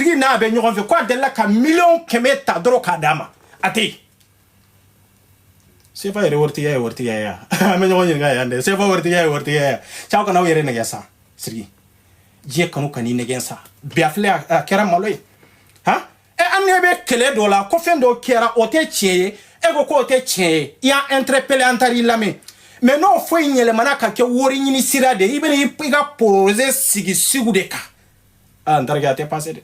Sidiki n'a bɛ ɲɔgɔn fɛ, ko a delila ka miliyɔn 100 ta dɔrɔn k'a d'a ma, a tɛ yen. CFA yɛrɛ waritigiya ye waritigiya ye, an bɛ ɲɔgɔn ɲininka yan dɛ. CFA waritigiya ye waritigiya ye. Cɛw, kana aw yɛrɛ nɛgɛ sa. Sidiki, diɲɛ kanu ka n'i nɛgɛn sa. Bi a filɛ, a kɛra malo ye. Han, ɛ, an ne bɛ kɛlɛ dɔ la ko fɛn dɔ kɛra, o tɛ tiɲɛ ye. E ko k'o tɛ tiɲɛ ye, i y'an interpellé, an taar'i lamɛn. Mais n'o foyi yɛlɛmana ka kɛ wari ɲini sira de ye, i bɛna i ka projet sigi Sigu de kan. Ah, n terikɛ, a tɛ passer dɛ.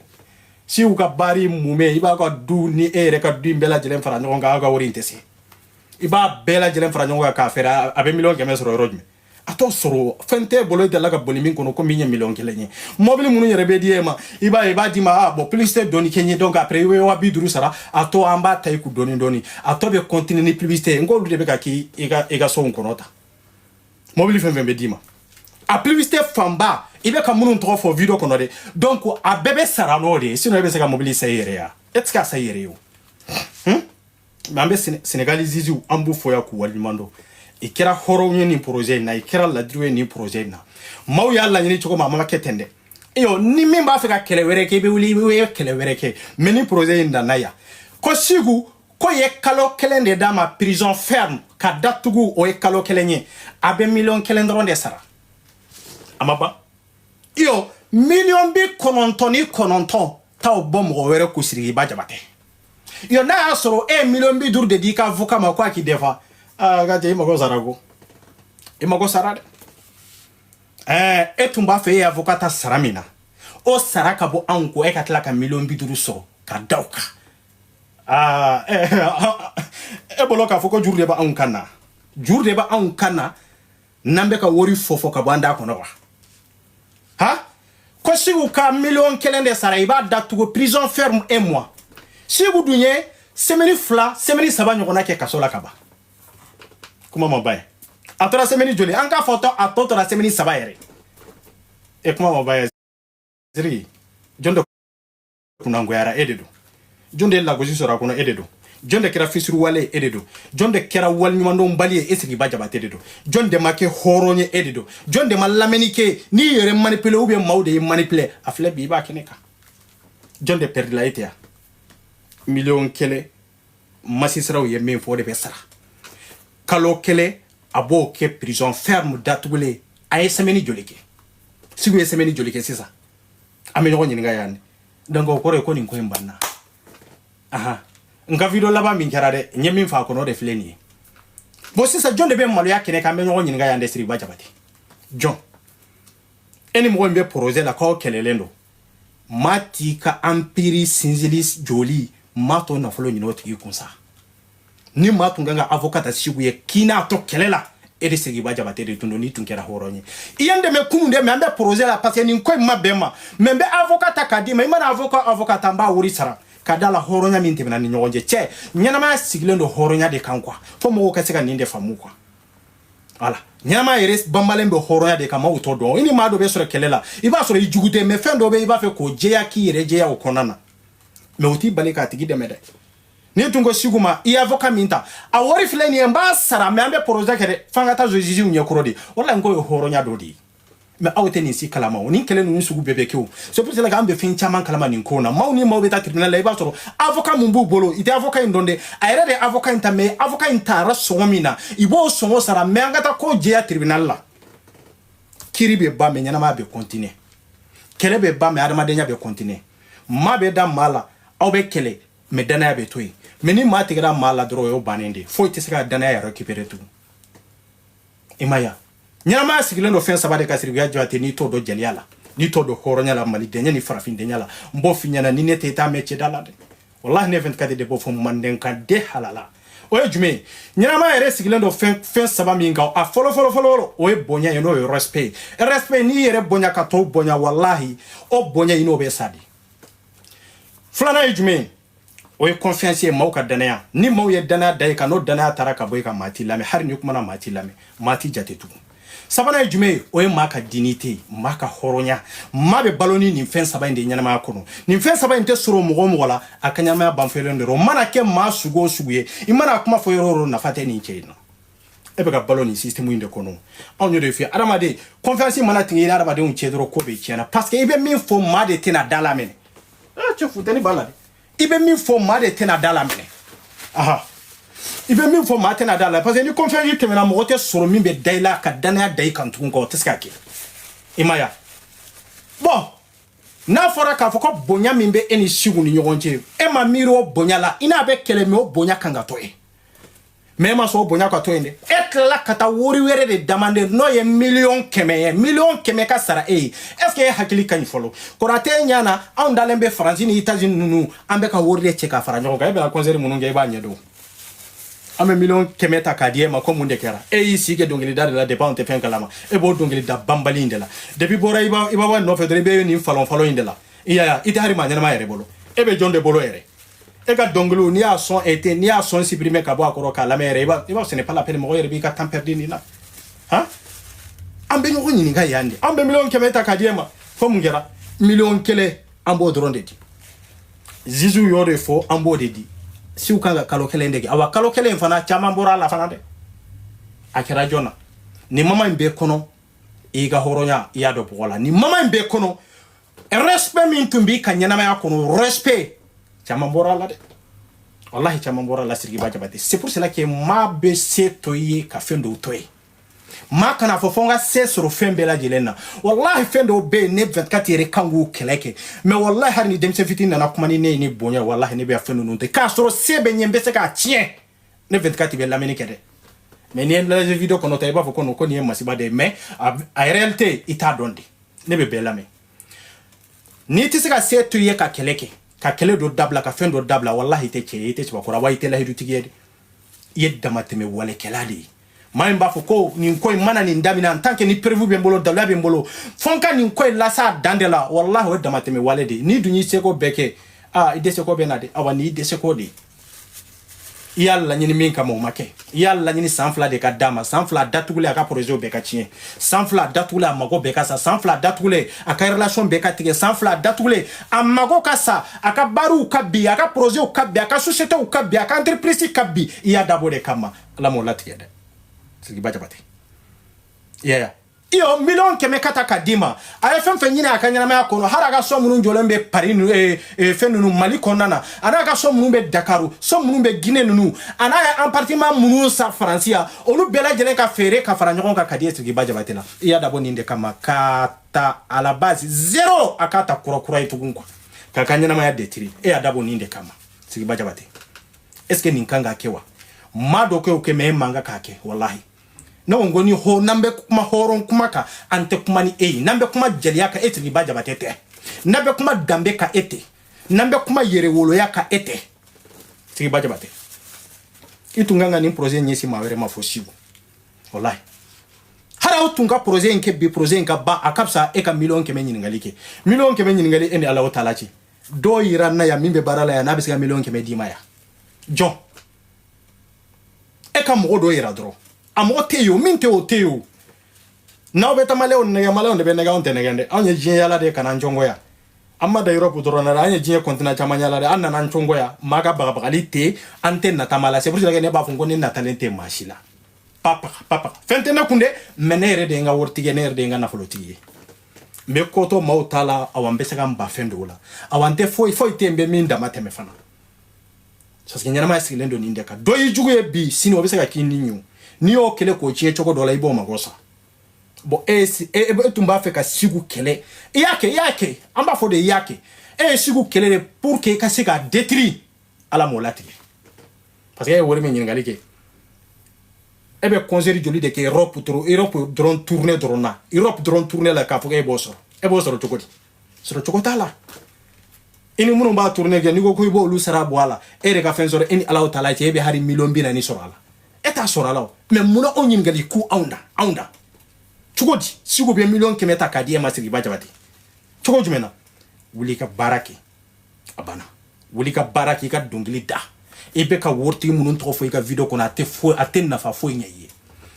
Sigu ka baari mumɛ, i b'a ka du ni e yɛrɛ ka du in bɛɛ lajɛlen fara ɲɔgɔn kan, aw ka wari in tɛ se. I b'a bɛɛ lajɛlen fara ɲɔgɔn kan k'a feere, a bɛ miliyɔn 100 sɔrɔ yɔrɔ jumɛn? A t'o sɔrɔ. Fɛn t'e bolo, e delila ka boli min kɔnɔ ko min ye miliyɔn 1 ye. Mɔbili minnu yɛrɛ bɛ di e ma, i b'a ye, i b'a di ma, ah bon, publicité dɔɔni kɛ n ye, donc après i bɛ 50 000 sara, a tɔ an b'a ta i kun dɔɔni dɔɔni, a tɔ bɛ continuer ni publicité ye. N k'olu de bɛ ka k'i i ka sow kɔnɔ ta. Mɔbili fɛn fɛn bɛ d'i ma, a publicité fanba, i bɛ ka minnu tɔgɔ fɔ vidéo kɔnɔ dɛ, donc a bɛɛ bɛ sara n'o de ye. Sinon e bɛ se ka mobili san i yɛrɛ ye wa? E tɛ se ka san i yɛrɛ ye o. Mais an bɛ Sénégal ziziw, an b'u fɔ yan k'u waleɲuman dɔn. I kɛra hɔrɔnw ye nin projet in na, i kɛra ladiriw ye nin projet in na. Maaw y'a laɲini cogo min, a ma kɛ ten dɛ. Iyo, ni min b'a fɛ ka kɛlɛ wɛrɛ kɛ, i bɛ wuli, i bɛ kɛlɛ wɛrɛ kɛ. Mais ni projet in danna yan, ko Sigu ko ye kalo 1 de d'a ma, prison ferme ka datugu, o ye kalo 1 ye, a bɛ miliyɔn 1 dɔrɔn de sara, a ma ban. Iyo, miliyɔn 99 t'aw bɔ mɔgɔ wɛrɛ ko Sirikiba Jabatɛ. Iyo, n'a y'a sɔrɔ e ye miliyɔn 50 de di i ka avocat ma ko a k'i defa, aa, ka cɛ, i mago sara ko, i mago sara dɛ. Ɛɛ, e tun b'a fɛ e ye avocat ta sara min na, o sara ka bɔ anw kɔ, e ka tila ka miliyɔn 50 sɔrɔ ka da o kan. Aa, e bolo k'a fɔ ko juru de bɛ anw kan na, juru de bɛ anw kan na, n'an bɛ ka wari fɔ ka bɔ an da kɔnɔ wa? Ha, ko Sigu ka miliyɔn 1 de sara, i b'a datugu prison ferme un mois. Sigu dun ye semaine 2, semaine 3 ɲɔgɔnna kɛ kaso la ka ban. Kuma ma ban ye. A tora semaine joli? An k'a fɔ tɔ, a tɔ tora semaine 3 yɛrɛ. E, kuma ma ban ye. Sidiki, jɔn de kunnangoyara? E de don. Jɔn de ye lagosi sɔrɔ a kɔnɔ? E de don. Jɔn de kɛra fisiriwale ye? E de don. Jɔn de kɛra waleɲumandɔnbali ye? E Sidikiba Jabate de don. Jɔn de ma kɛ hɔrɔn ye? E de don. Jɔn de ma lamɛnni kɛ? N'i yɛrɛ manipuler ou bien maaw de ye manipuler, a filɛ bi, i b'a kɛnɛ kan. Jɔn de perdila? E tɛ yan. Miliyɔn 1, masisiraw ye min fɔ, o de bɛ sara. Kalo 1, a b'o kɛ prison ferme datugulen. A ye semaine joli kɛ? Sigu ye semaine joli kɛ sisan? An bɛ ɲɔgɔn ɲininka yan. Donc o kɔrɔ ye ko nin ko in banna. Ahan, n ka vidéo laban min kɛra dɛ, n ye min fɔ a kɔnɔ, o de filɛ nin ye. Bon, sisan jɔn de bɛ maloya kɛnɛ kan? An bɛ ɲɔgɔn ɲininka yan dɛ. Siriba Jabate, jɔn e ni mɔgɔ min bɛ projet la k'aw kɛlɛlen don, maa t'i ka empire sinzili joli, maa t'o nafolo ɲini o tigi kun sa. Ni maa tun kan ka avocat ta Sigu ye k'i n'a to kɛlɛ la, e de Sidikiba Jabate de tun don. N'i tun kɛra hɔrɔn ye, i ye n dɛmɛ kunun dɛ, mais an bɛ projet la parce que nin ko in ma bɛn ma, mais n bɛ avocat ta k'a d'i ma. I mana avocat ta, n b'a wari sara ka da la. Hɔrɔnya min tɛmɛna ni ɲɔgɔn cɛ, cɛ ɲɛnamaya sigilen don hɔrɔnya de kan quoi. Fo mɔgɔw ka se ka nin de faamu quoi. Voilà, ɲɛnamaya yɛrɛ banbalen bɛ hɔrɔnya de kan. Maaw t'o dɔn. I ni maa dɔ bɛ sɔrɔ kɛlɛ la, i b'a sɔrɔ i jugu tɛ, mais fɛn dɔ bɛ, i b'a fɛ k'o jɛya, k'i yɛrɛ jɛya o kɔnɔna na, mais o t'i bali k'a tigi dɛmɛ dɛ. N'i tun ko Sigu ma, i ye avocat min ta, a wari filɛ nin ye, n b'a sara, mais an bɛ projet kɛ dɛ, f'an ka taa juge ɲɛkɔrɔ de. O la, n ko ye hɔrɔnya dɔ de ye. Mais aw tɛ nin si kalama. O ni kɛlɛ ninnu sugu bɛɛ bɛ kɛ o. C'est pour cela que an bɛ fɛn caman kalama nin ko na. Maaw ni maaw bɛ taa tribunal la, i b'a sɔrɔ avocat mun b'u bolo, i tɛ avocat in dɔn dɛ. A yɛrɛ de avocat in ta, mais avocat in taara sɔngɔ min na, i b'o sɔngɔ sara, mais an ka taa ko jɛya tribunal la. Kiiri bɛ ban, mais ɲɛnamaya bɛ continuer. Kɛlɛ bɛ ban, mais adamadenya bɛ continuer. Maa bɛ da maa la, aw bɛ kɛlɛ, mais danaya bɛ to yen. Mais ni maa tigɛra maa la dɔrɔn, o y'o bannen de ye. Foyi tɛ se ka danaya yɛrɛ récupérer tugun. I ma ye, ɲɛnamaya sigilen don fɛn saba de ka. Siribuya Jabate, n'i t'o dɔn jeliya la, n'i t'o dɔn hɔrɔnya la, malidenya ni farafindenya la, n b'o f'i ɲɛna, ni ne tɛ i t'a mɛn cɛda la dɛ. Walahi, ne 24 de b'o fɔ mandenkan den halala. O ye jumɛn ye? Ɲɛnamaya yɛrɛ sigilen don fɛn saba min kan, a fɔlɔ fɔlɔ fɔlɔ, o ye bonya ye, n'o ye respect ye. Respect, n'i yɛrɛ bonya ka tɔw bonya, walahi, o bonya i n'o bɛ sa de. Filanan ye jumɛn ye? O ye confiance ye, maaw ka danaya. Ni maaw ye danaya da i kan, n'o danaya taara ka bɔ i kan, maa t'i lamɛn. Hali ni kumana, maa t'i lamɛn, maa t'i jate tugun. Sabanan ye jumɛn ye? O ye maa ka dignité ye, maa ka hɔrɔnya. Maa bɛ balo ni nin fɛn saba in de ɲɛnamaya kɔnɔ. Nin fɛn saba in tɛ sɔrɔ mɔgɔ o mɔgɔ la, a ka ɲɛnamaya banfɛlen de. O mana kɛ maa sugu o sugu ye, i mana kuma fɔ yɔrɔ o yɔrɔ, nafa tɛ nin cɛ in na. E bɛ ka balo nin système in de kɔnɔ. Anw y'o de f'i ye, adamaden, confiance mana tigɛ i ni adamadenw cɛ dɔrɔn, ko bɛ tiɲɛna, parce que i bɛ min fɔ, maa de tɛna da la minɛ. Cɛ, funteni b'a la dɛ. I bɛ min fɔ, maa de tɛna da la minɛ. Aha, i bɛ min fɔ, maa tɛna da la, parce que ni confiance tɛmɛna, mɔgɔ tɛ sɔrɔ min bɛ da i la ka danaya da i kan tugun kɔ. O tɛ se ka kɛ, i ma ya. Bon, n'a fɔra k'a fɔ ko bonya min bɛ e ni Sigu ni ɲɔgɔn cɛ, e ma miiri o bonya la, i n'a bɛ kɛlɛ, mais o bonya kan ka to yen. Mais e ma sɔn o bonya ka to yen dɛ. E tilala ka taa wari wɛrɛ de demander, n'o ye 100 000 000 ye. 100 000 000 ka sara e ye, est ce que e hakili ka ɲi fɔlɔ? Kɔrɔtɛ ɲana, anw dalen bɛ Faransi ni États-Unis ninnu, an bɛ ka wari de cɛ ka fara ɲɔgɔn kan. E bɛna concert minnu kɛ, i b'a ɲɛdɔn. An bɛ 100 000 000 ta k'a di e ma ko mun de kɛra? E y'i si kɛ dɔnkilida de la depuis anw tɛ fɛn kalama. E b'o dɔnkilida banbali in de la depuis bɔra i b'a i b'a nɔfɛ dɔrɔn, i bɛ nin falon falon in de la. I y'a ye, i tɛ hali maa ɲɛnama yɛrɛ bolo. E bɛ jɔn de bolo yɛrɛ? E ka dɔnkiliw, n'i y'a son été, n'i y'a son supprimer ka bɔ a kɔrɔ k'a lamɛn yɛrɛ, i b'a ce n'est pas la peine. Mɔgɔ yɛrɛ b'i ka temps perdu nin na. Han, an bɛ ɲɔgɔn ɲininka yan de. An bɛ 100 000 000 ta k'a di e ma fo mun kɛra? 1 000 000, an b'o dɔrɔn de di. Zizu y'o de fɔ, an b'o de di. Siw kan ka kalo kelen de kɛ. Awa, kalo kelen fana, caman bɔra a la fana dɛ. A kɛra jɔn na? Nin mama in bɛɛ kɔnɔ, i ka hɔrɔnya, i y'a dɔn bɔgɔ la. Nin mama in bɛɛ kɔnɔ, respect min tun b'i ka ɲɛnamaya kɔnɔ, respect caman bɔra a la dɛ. Wallahi, caman bɔra a la, Sirikiba Jabate. C'est pour cela que maa bɛ se to i ye ka fɛn dɔw to yen. Maa kana fɔ fo n ka se sɔrɔ fɛn bɛɛ lajɛlen na. Wallahi, fɛn dɔw bɛ yen, ne 24 yɛrɛ kan k'u kɛlɛ kɛ, mais wallahi, hali ni denmisɛn fitinin nana kuma ni ne ye ni bonya, wallahi, ne bɛ fɛn ninnu tɛ k'a sɔrɔ se bɛ ɲɛ, n bɛ se k'a tiɲɛ. Ne 24 bɛ lamɛnni kɛ dɛ, mais n'i ye lajɛ vidéo kɔnɔ ta, i b'a fɔ ko non, ko nin ye masiba de ye, mais a réalité, i t'a dɔn de. Ne bɛ bɛɛ lamɛn. N'i tɛ se ka se to i ye ka kɛlɛ kɛ, ka kɛlɛ dɔ dabila, ka fɛn dɔ dabila, wallahi, i tɛ cɛ ye, i tɛ cɛbakɔrɔ wa, i tɛ lahidutigi ye dɛ. I ye damatɛmɛ walekɛla de ye. Maa min b'a fɔ ko nin ko in mana nin daminɛ, en tant que ni preuve bɛ n bolo, daluya bɛ n bolo, fo n ka nin ko in las'a dan de la, wallahi, o ye damatɛmɛ wale de ye. N'i dun y'i seko bɛɛ kɛ, aa, i dɛsɛko bɛ na dɛ. Awa, n'i dɛsɛko de ye, i y'a laɲini min kama, o ma kɛ. I y'a laɲini san 2 de ka d'a ma, san 2 datugulen, a ka projet bɛɛ ka tiɲɛ. San 2 datugulen, a mago bɛɛ ka sa. San 2 datugulen, a ka relation bɛɛ ka tigɛ. San 2 datugulen, a mago ka sa, a ka baaraw ka bi, a ka projet ka bi, a ka société ka bi, a ka entreprise ka bi. I y'a dabɔ de kama, Ala m'o latigɛ dɛ, Sigiba Jabate. I y'a ye, iyo 100 000 000 ka ta ka d'i ma, a ye fɛn fɛn ɲini a ka ɲɛnamaya kɔnɔ, hali a ka so minnu jɔlen bɛ Paris ninnu, fɛn ninnu Mali kɔnɔna na, a n'a ka so minnu bɛ Dakaru, so minnu bɛ Guinée ninnu, a n'a ye appartement minnu san Faransi yan, olu bɛɛ lajɛlen ka feere ka fara ɲɔgɔn kan ka di e Sigiba Jabate la. I y'a dabɔ nin de kama, k'a ta à la base zéro, a k'a ta kura kura ye tugun quoi, k'a ka ɲɛnamaya détruire. E y'a dabɔ nin de kama, Sigiba Jabate. Est ce que nin kan ka kɛ wa? Maa dɔ kɛ o kɛ, mais e man kan k'a kɛ, wallahi. Ne ko ni ho, n'an bɛ kuma hɔrɔn kuma kan, an tɛ kuma ni e ye. N'an bɛ kuma jeliya kan, e Sigiba Jabate tɛ. N'an bɛ kuma danbe kan, e tɛ. N'an bɛ kuma yɛrɛwoloya kan, e tɛ. Sigiba Jabate, i tun kan ka nin projet ɲɛsin maa wɛrɛ ma fo Sigu. Wallahi, hali aw tun ka projet in kɛ bi, projet in ka ban, a ka fisa e ka 100 000 000 ɲininkali kɛ. 100 000 000 ɲininkali, e ni Ala o taala cɛ. Dɔw yira n na yan min bɛ baara la yan, n'a bɛ se ka 100 000 000 d'i ma yan, jɔn? E ka mɔgɔ dɔ yira dɔrɔn. A mɔgɔ tɛ yen o, min tɛ o tɛ yen o. N'aw bɛ taa maliyɛnw nɛgɛ, maliyɛnw de bɛ nɛgɛ, anw tɛ nɛgɛ dɛ. Anw ye diɲɛ yala de ka n'an cɔngɔ yan. An ma da Europe dɔrɔn na dɛ, an ye diɲɛ continent caman yala dɛ. An nana an cɔngɔ yan, maa ka bagabagali tɛ, an tɛ nata maa la. C'est pour cela que ne b'a fɔ ko ne natalen tɛ maa si la. Papa papa, fɛn tɛ ne kun dɛ, mais ne yɛrɛ de ye n ka waritigi ye, ne yɛrɛ de ye n ka nafolotigi ye. N bɛ ko to maaw ta la. Awa, n bɛ se ka n ba fɛn dɔw la. Awa, n tɛ foyi foyi tɛ yen n bɛ min dama tɛmɛ fana, parce que ɲɛnamaya sigilen don nin de kan. Dɔ y'i jugu ye bi, sini o bɛ se ka k'i ni ɲɛ. N'i y'o kɛlɛ k'o tiɲɛ cogo dɔ la, i b'o mago sa. Bon, e e tun b'a fɛ ka Sigu kɛlɛ, i y'a kɛ, i y'a kɛ, an b'a fɔ de, i y'a kɛ. E ye Sigu kɛlɛ de pour que i ka se k'a détruire. Ala m'o latigɛ, parce que e ye wari min ɲininkali kɛ, e bɛ concert joli de kɛ Europe dɔrɔn, Europe dɔrɔn tournée dɔrɔn na, Europe dɔrɔn tournée la, k'a fɔ k'e b'o sɔrɔ? E b'o sɔrɔ cogo di? Sɔrɔ cogo t'a la. I ni minnu b'a tournée kɛ, n'i ko ko i b'olu sara bɔ a la, e yɛrɛ ka fɛn sɔrɔ, e ni Ala ta la cɛ, e bɛ hali 40 000 000 sɔrɔ a la, e t'a sɔrɔ a la o. Mais munna anw ɲininkali ku anw da, anw da cogo di? Sigu bɛ 100 000 000 ta k'a di e ma, Sigiba Jabate, cogo jumɛn na? Wuli ka baara kɛ, a banna. Wuli ka baara kɛ, i ka dɔnkili da. I bɛ ka waritigi minnu tɔgɔ fɔ i ka vidéo kɔnɔ, a tɛ foyi, a tɛ nafa foyi ɲɛ i ye.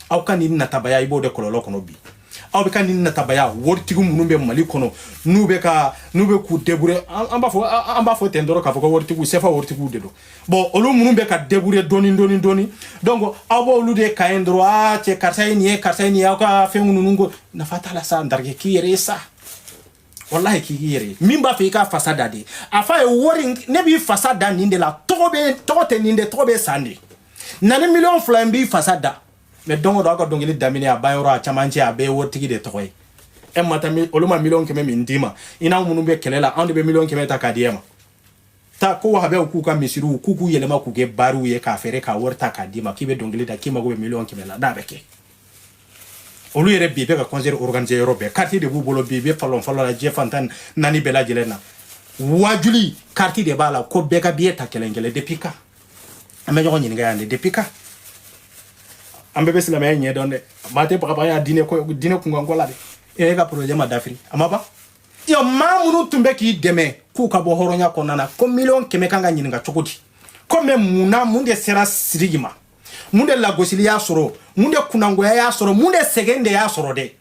Aw ka nin natabaya, i b'o de kɔlɔlɔ kɔnɔ bi. Aw bɛ ka nin natabaya, waritigi minnu bɛ Mali kɔnɔ, n'u bɛ k'u débrouiller, an b'a fɔ ten dɔrɔn k'a fɔ ko waritigiw, CFA waritigiw de don. Bon, olu minnu bɛ ka débrouiller dɔɔni dɔɔni dɔɔni, donc aw b'olu de ka ɲi dɔrɔn. Aa cɛ, karisa ye nin ye, karisa ye nin ye, aw ka fɛn ninnu ko nafa t'a la sa. Ndarike k'i yɛrɛ ye sa. Wallahi, k'i k'i yɛrɛ ye min b'a fɛ i k'a fasa da de, a f'a ye wari ne b'i fasa da nin de la. Tɔgɔ bɛ, tɔgɔ tɛ nin de, tɔgɔ bɛ san de na ni miliyɔn 2 in b'i fasa da. Mais don o don, aw ka dɔnkili daminɛ, a ban yɔrɔ, a camancɛ, a bɛɛ ye waritigi de tɔgɔ ye. E ma taa, olu ma miliyɔn 100 min d'i ma, i n'anw minnu bɛ kɛlɛ la, anw de bɛ miliyɔn 100 ta k'a di e ma. Taa ko wahabiyaw k'u ka misiriw k'u yɛlɛma k'u kɛ baariw ye, k'a feere, k'a wari ta k'a d'i ma, k'i bɛ dɔnkili da, k'i mago bɛ miliyɔn 100 la, n'a bɛ kɛ. Olu yɛrɛ bi bɛ ka concert organiser yɔrɔ bɛɛ, carte de b'u bolo. Bi bɛ falon falon la diɲɛ fantan naani bɛɛ lajɛlen na, wajuli carte de b'a la, ko bɛɛ ka billet ta kelen kelen. Depuis quand? An bɛ ɲɔgɔn ɲininka yan de, depuis quand? An bɛɛ bɛ silamɛya ɲɛ dɔn dɛ. Maa tɛ bagabaga diinɛ ko, diinɛ kunkanko la dɛ. E ka projet ma dafiri, a ma ban. Yo, maa minnu tun bɛ k'i dɛmɛ k'u ka bɔ hɔrɔnya kɔnɔna na, ko miliyɔn 100 kan ka ɲininka cogo di? Ko mɛ mun na? Mun de sera Sidiki ma? Mun de lagosili y'a sɔrɔ? Mun de kunnangoya y'a sɔrɔ? Mun de sɛgɛn de y'a sɔrɔ dɛ?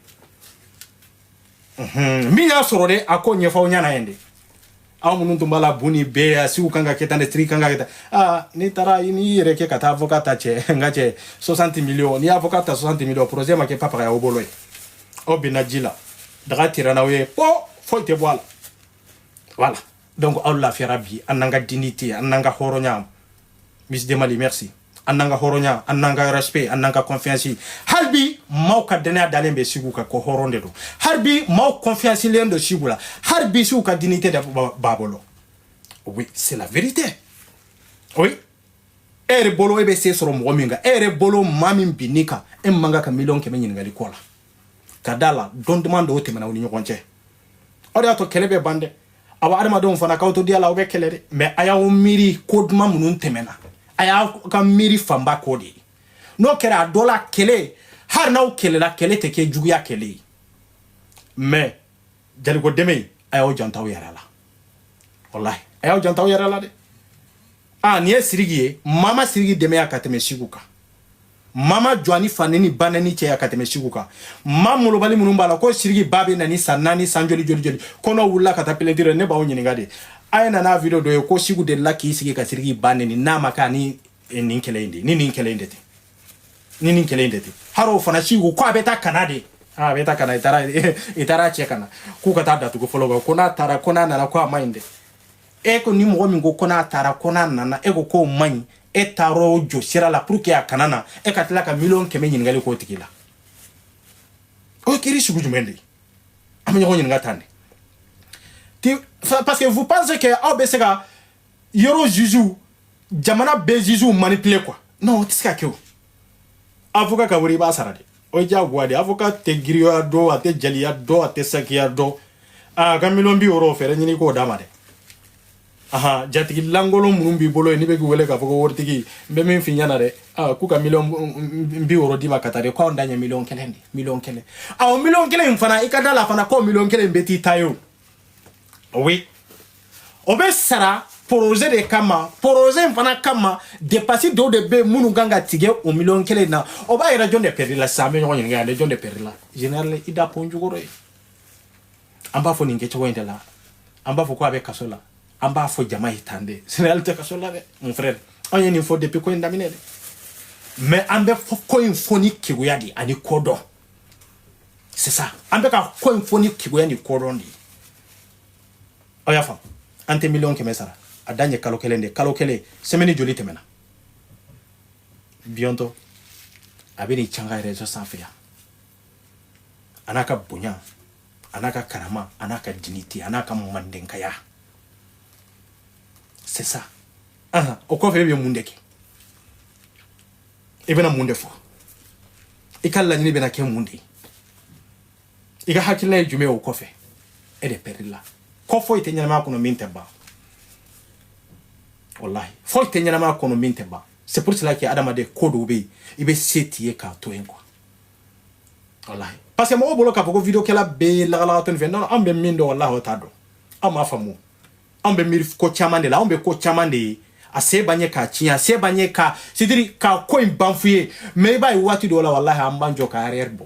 Min y'a sɔrɔ dɛ, a ko ɲɛfɔ aw ɲɛna yen de. Aw minnu tun b'a la bu ni bɛɛ a siw kan ka kɛ tan de, siri kan ka kɛ tan. Aa, n'i taara n'i yɛrɛ kɛ ka taa avocat ta, cɛ, n ka cɛ, 60 millions, n'i ye avocat ta 60 millions, projet ma kɛ papaga y'aw bolo ye. Aw binna ji la, daga tira n'aw ye, ko foyi tɛ bɔ a la. Voilà, donc aw lafiyara bi. An n'an ka dignité, an n'an ka hɔrɔnya. Miss Demali, merci. An n'an ka hɔrɔnya, an n'an ka respect, an n'an ka confiance. Hali bi maaw ka danaya dalen bɛ Sigu kan, ko hɔrɔn de don. Hali bi maaw confiance len don Sigu la. Hali bi Sigu ka dignité de b'a bolo. Oui, c'est la vérité, oui. E yɛrɛ bolo, e bɛ se sɔrɔ mɔgɔ min kan, e yɛrɛ bolo, maa min binn'i kan, e man kan ka miliyɔn 100 ɲininkali kɔ la, ka da la dɔn duman dɔw tɛmɛna aw ni ɲɔgɔn cɛ. O de y'a to kɛlɛ bɛ ban dɛ. Awa, adamadenw fana, k'aw to diya la, aw bɛ kɛlɛ dɛ. Mais a y'aw miiri ko duman minnu tɛmɛna, a y'aw ka miiri fanba k'o de ye. N'o kɛra, a dɔ la kɛlɛ, hali n'aw kɛlɛla, kɛlɛ tɛ kɛ juguya kɛlɛ ye. Mais jaliko dɛmɛ, a y'aw janto aw yɛrɛ la. Walahi, a y'aw janto aw yɛrɛ la dɛ. Aa, nin ye Siriki ye. Maa ma Siriki dɛmɛ ka tɛmɛ Sigu kan. Maa ma jɔ ani fa ni ba ni cɛya ka tɛmɛ Sigu kan. Maa molobali minnu b'a la ko Siriki ba bɛ na ni san 4, san joli joli joli, ko n'o wulila ka taa plainte, ne b'aw ɲininka de. A ye nana vidéo dɔ ye ko Sigu delila k'i sigi ka Siriki ba neni, n'a ma kɛ ani nin kɛlɛ in de, ni nin kɛlɛ in de tɛ, ni nin kɛlɛ in de tɛ. Hali o fana, Sigu ko a bɛ taa kana de, a bɛ taa kana, i taara cɛ kana k'u ka taa datugu fɔlɔ, ko n'a taara, ko n'a nana, ko a ma ɲi dɛ. E ko ni mɔgɔ min ko ko n'a taara, ko n'a nana, e ko k'o man ɲi, e taara o jɔ sira la pour que a kana na, e ka tila ka miliyɔn 100 ɲininkali k'o tigi la, o ye kiiri sugu jumɛn de ye? An bɛ ɲɔgɔn ɲininka tan de, parce que vous pensez que aw bɛ se ka yɔrɔ juge, jamana bɛɛ juge manipuler quoi. Non, o tɛ se ka kɛ. O avocat ka wari, i b'a sara de, o ye diyagoya de. Avocat tɛ giriya dɔn, a tɛ jaliya dɔn, a tɛ sakiya dɔn. A ka miliyɔn 60 fɛɛrɛ ɲini k'o d'a ma dɛ. Ahan, jatigi lankolon minnu b'i bolo yen, n'i bɛ k'u wele k'a fɔ ko waritigi, n bɛ min f'i ɲɛna dɛ, aa, k'u ka miliyɔn 60 d'i ma ka taa dɛ, k'anw da ɲɛ miliyɔn 1 de, miliyɔn 1. Awɔ, miliyɔn 1 in fana, i ka da la fana k'o miliyɔn 1 in bɛ t'i ta ye. O oui, o bɛ sara projet de kama. Projet in fana kama, dépense dɔw de bɛ yen minnu kan ka tigɛ o miliyɔn 1 in na. O b'a yira jɔn de perdre la sisan? An bɛ ɲɔgɔn ɲininka yan dɛ, jɔn de perdre la? Général Ida Pɔnjugoro ye. An b'a fɔ nin kɛcogo in de la, an b'a fɔ ko a bɛ kaso la, an b'a fɔ jama ye tan de. Général tɛ kaso la dɛ, mon frère. Anw ye nin fɔ depuis ko in daminɛ dɛ. Mais an bɛ ko in fɔ ni keguya de ani kodɔn. C'est ça, an bɛ ka ko in fɔ ni keguya ni kodɔn de ye. Aw y'a faamu? An tɛ miliyɔn 100 sara. A dan ye kalo 1 de, kalo 1, semaine joli tɛmɛna? Bientôt a bɛ nin can ka réseau sanfɛ yan, a n'a ka bonya, a n'a ka karama, a n'a ka dignité, a n'a ka mandenkaya. C'est ça. Ahan, o kɔfɛ, e bɛ mun de kɛ? I bɛna mun de fɔ? I ka laɲini bɛna kɛ mun de ye? I ka hakilina ye jumɛn ye o kɔfɛ? E de pɛrɛli la. Ko foyi tɛ ɲɛnamaya kɔnɔ min tɛ ban. Wallahi, foyi tɛ ɲɛnamaya kɔnɔ min tɛ ban. C'est pour cela que adamaden, ko dɔw bɛ yen, i bɛ se t'i ye k'a to yen quoi. Wallahi, parce que mɔgɔw bolo k'a fɔ ko vidéo kɛla bɛɛ ye lagalagatɔ ni fɛn. Non, anw bɛ min dɔn, wallahi, o t'a dɔn. Anw m'a faamu. Anw bɛ miiri ko caman de la, anw bɛ ko caman de ye. A se b'an ye k'a tiɲɛ, a se b'an ye ka, c'est à dire ka ko in ban f'u ye. Mais i b'a ye, waati dɔw la, wallahi, an b'an jɔ ka arrière bɔ,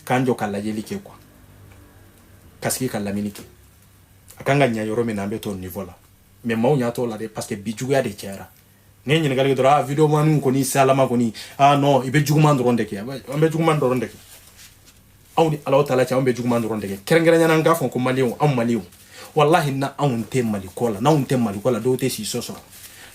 k'an jɔ ka lajɛli kɛ quoi, ka sigi ka lamini kɛ. A kan ka ɲɛ yɔrɔ min na, an bɛ t'o niveau la. Mais maaw ɲɛ t'o la dɛ, parce que bi juguya de cayara. N'i ye ɲininkali kɛ dɔrɔn, ah, vidéo maniw kɔni salama kɔni, ah non, i bɛ juguman dɔrɔn de kɛ. An bɛ juguman dɔrɔn de kɛ. Aw ni Ala taala cɛ, anw bɛ juguman dɔrɔn de kɛ. Kɛrɛnkɛrɛnnenya, an k'a fɔ ko Maliyɛnw, anw Maliyɛnw, walahi, na anw tɛ Mali kɔ la, n'anw tɛ Mali kɔ la, dɔw tɛ si so sɔrɔ.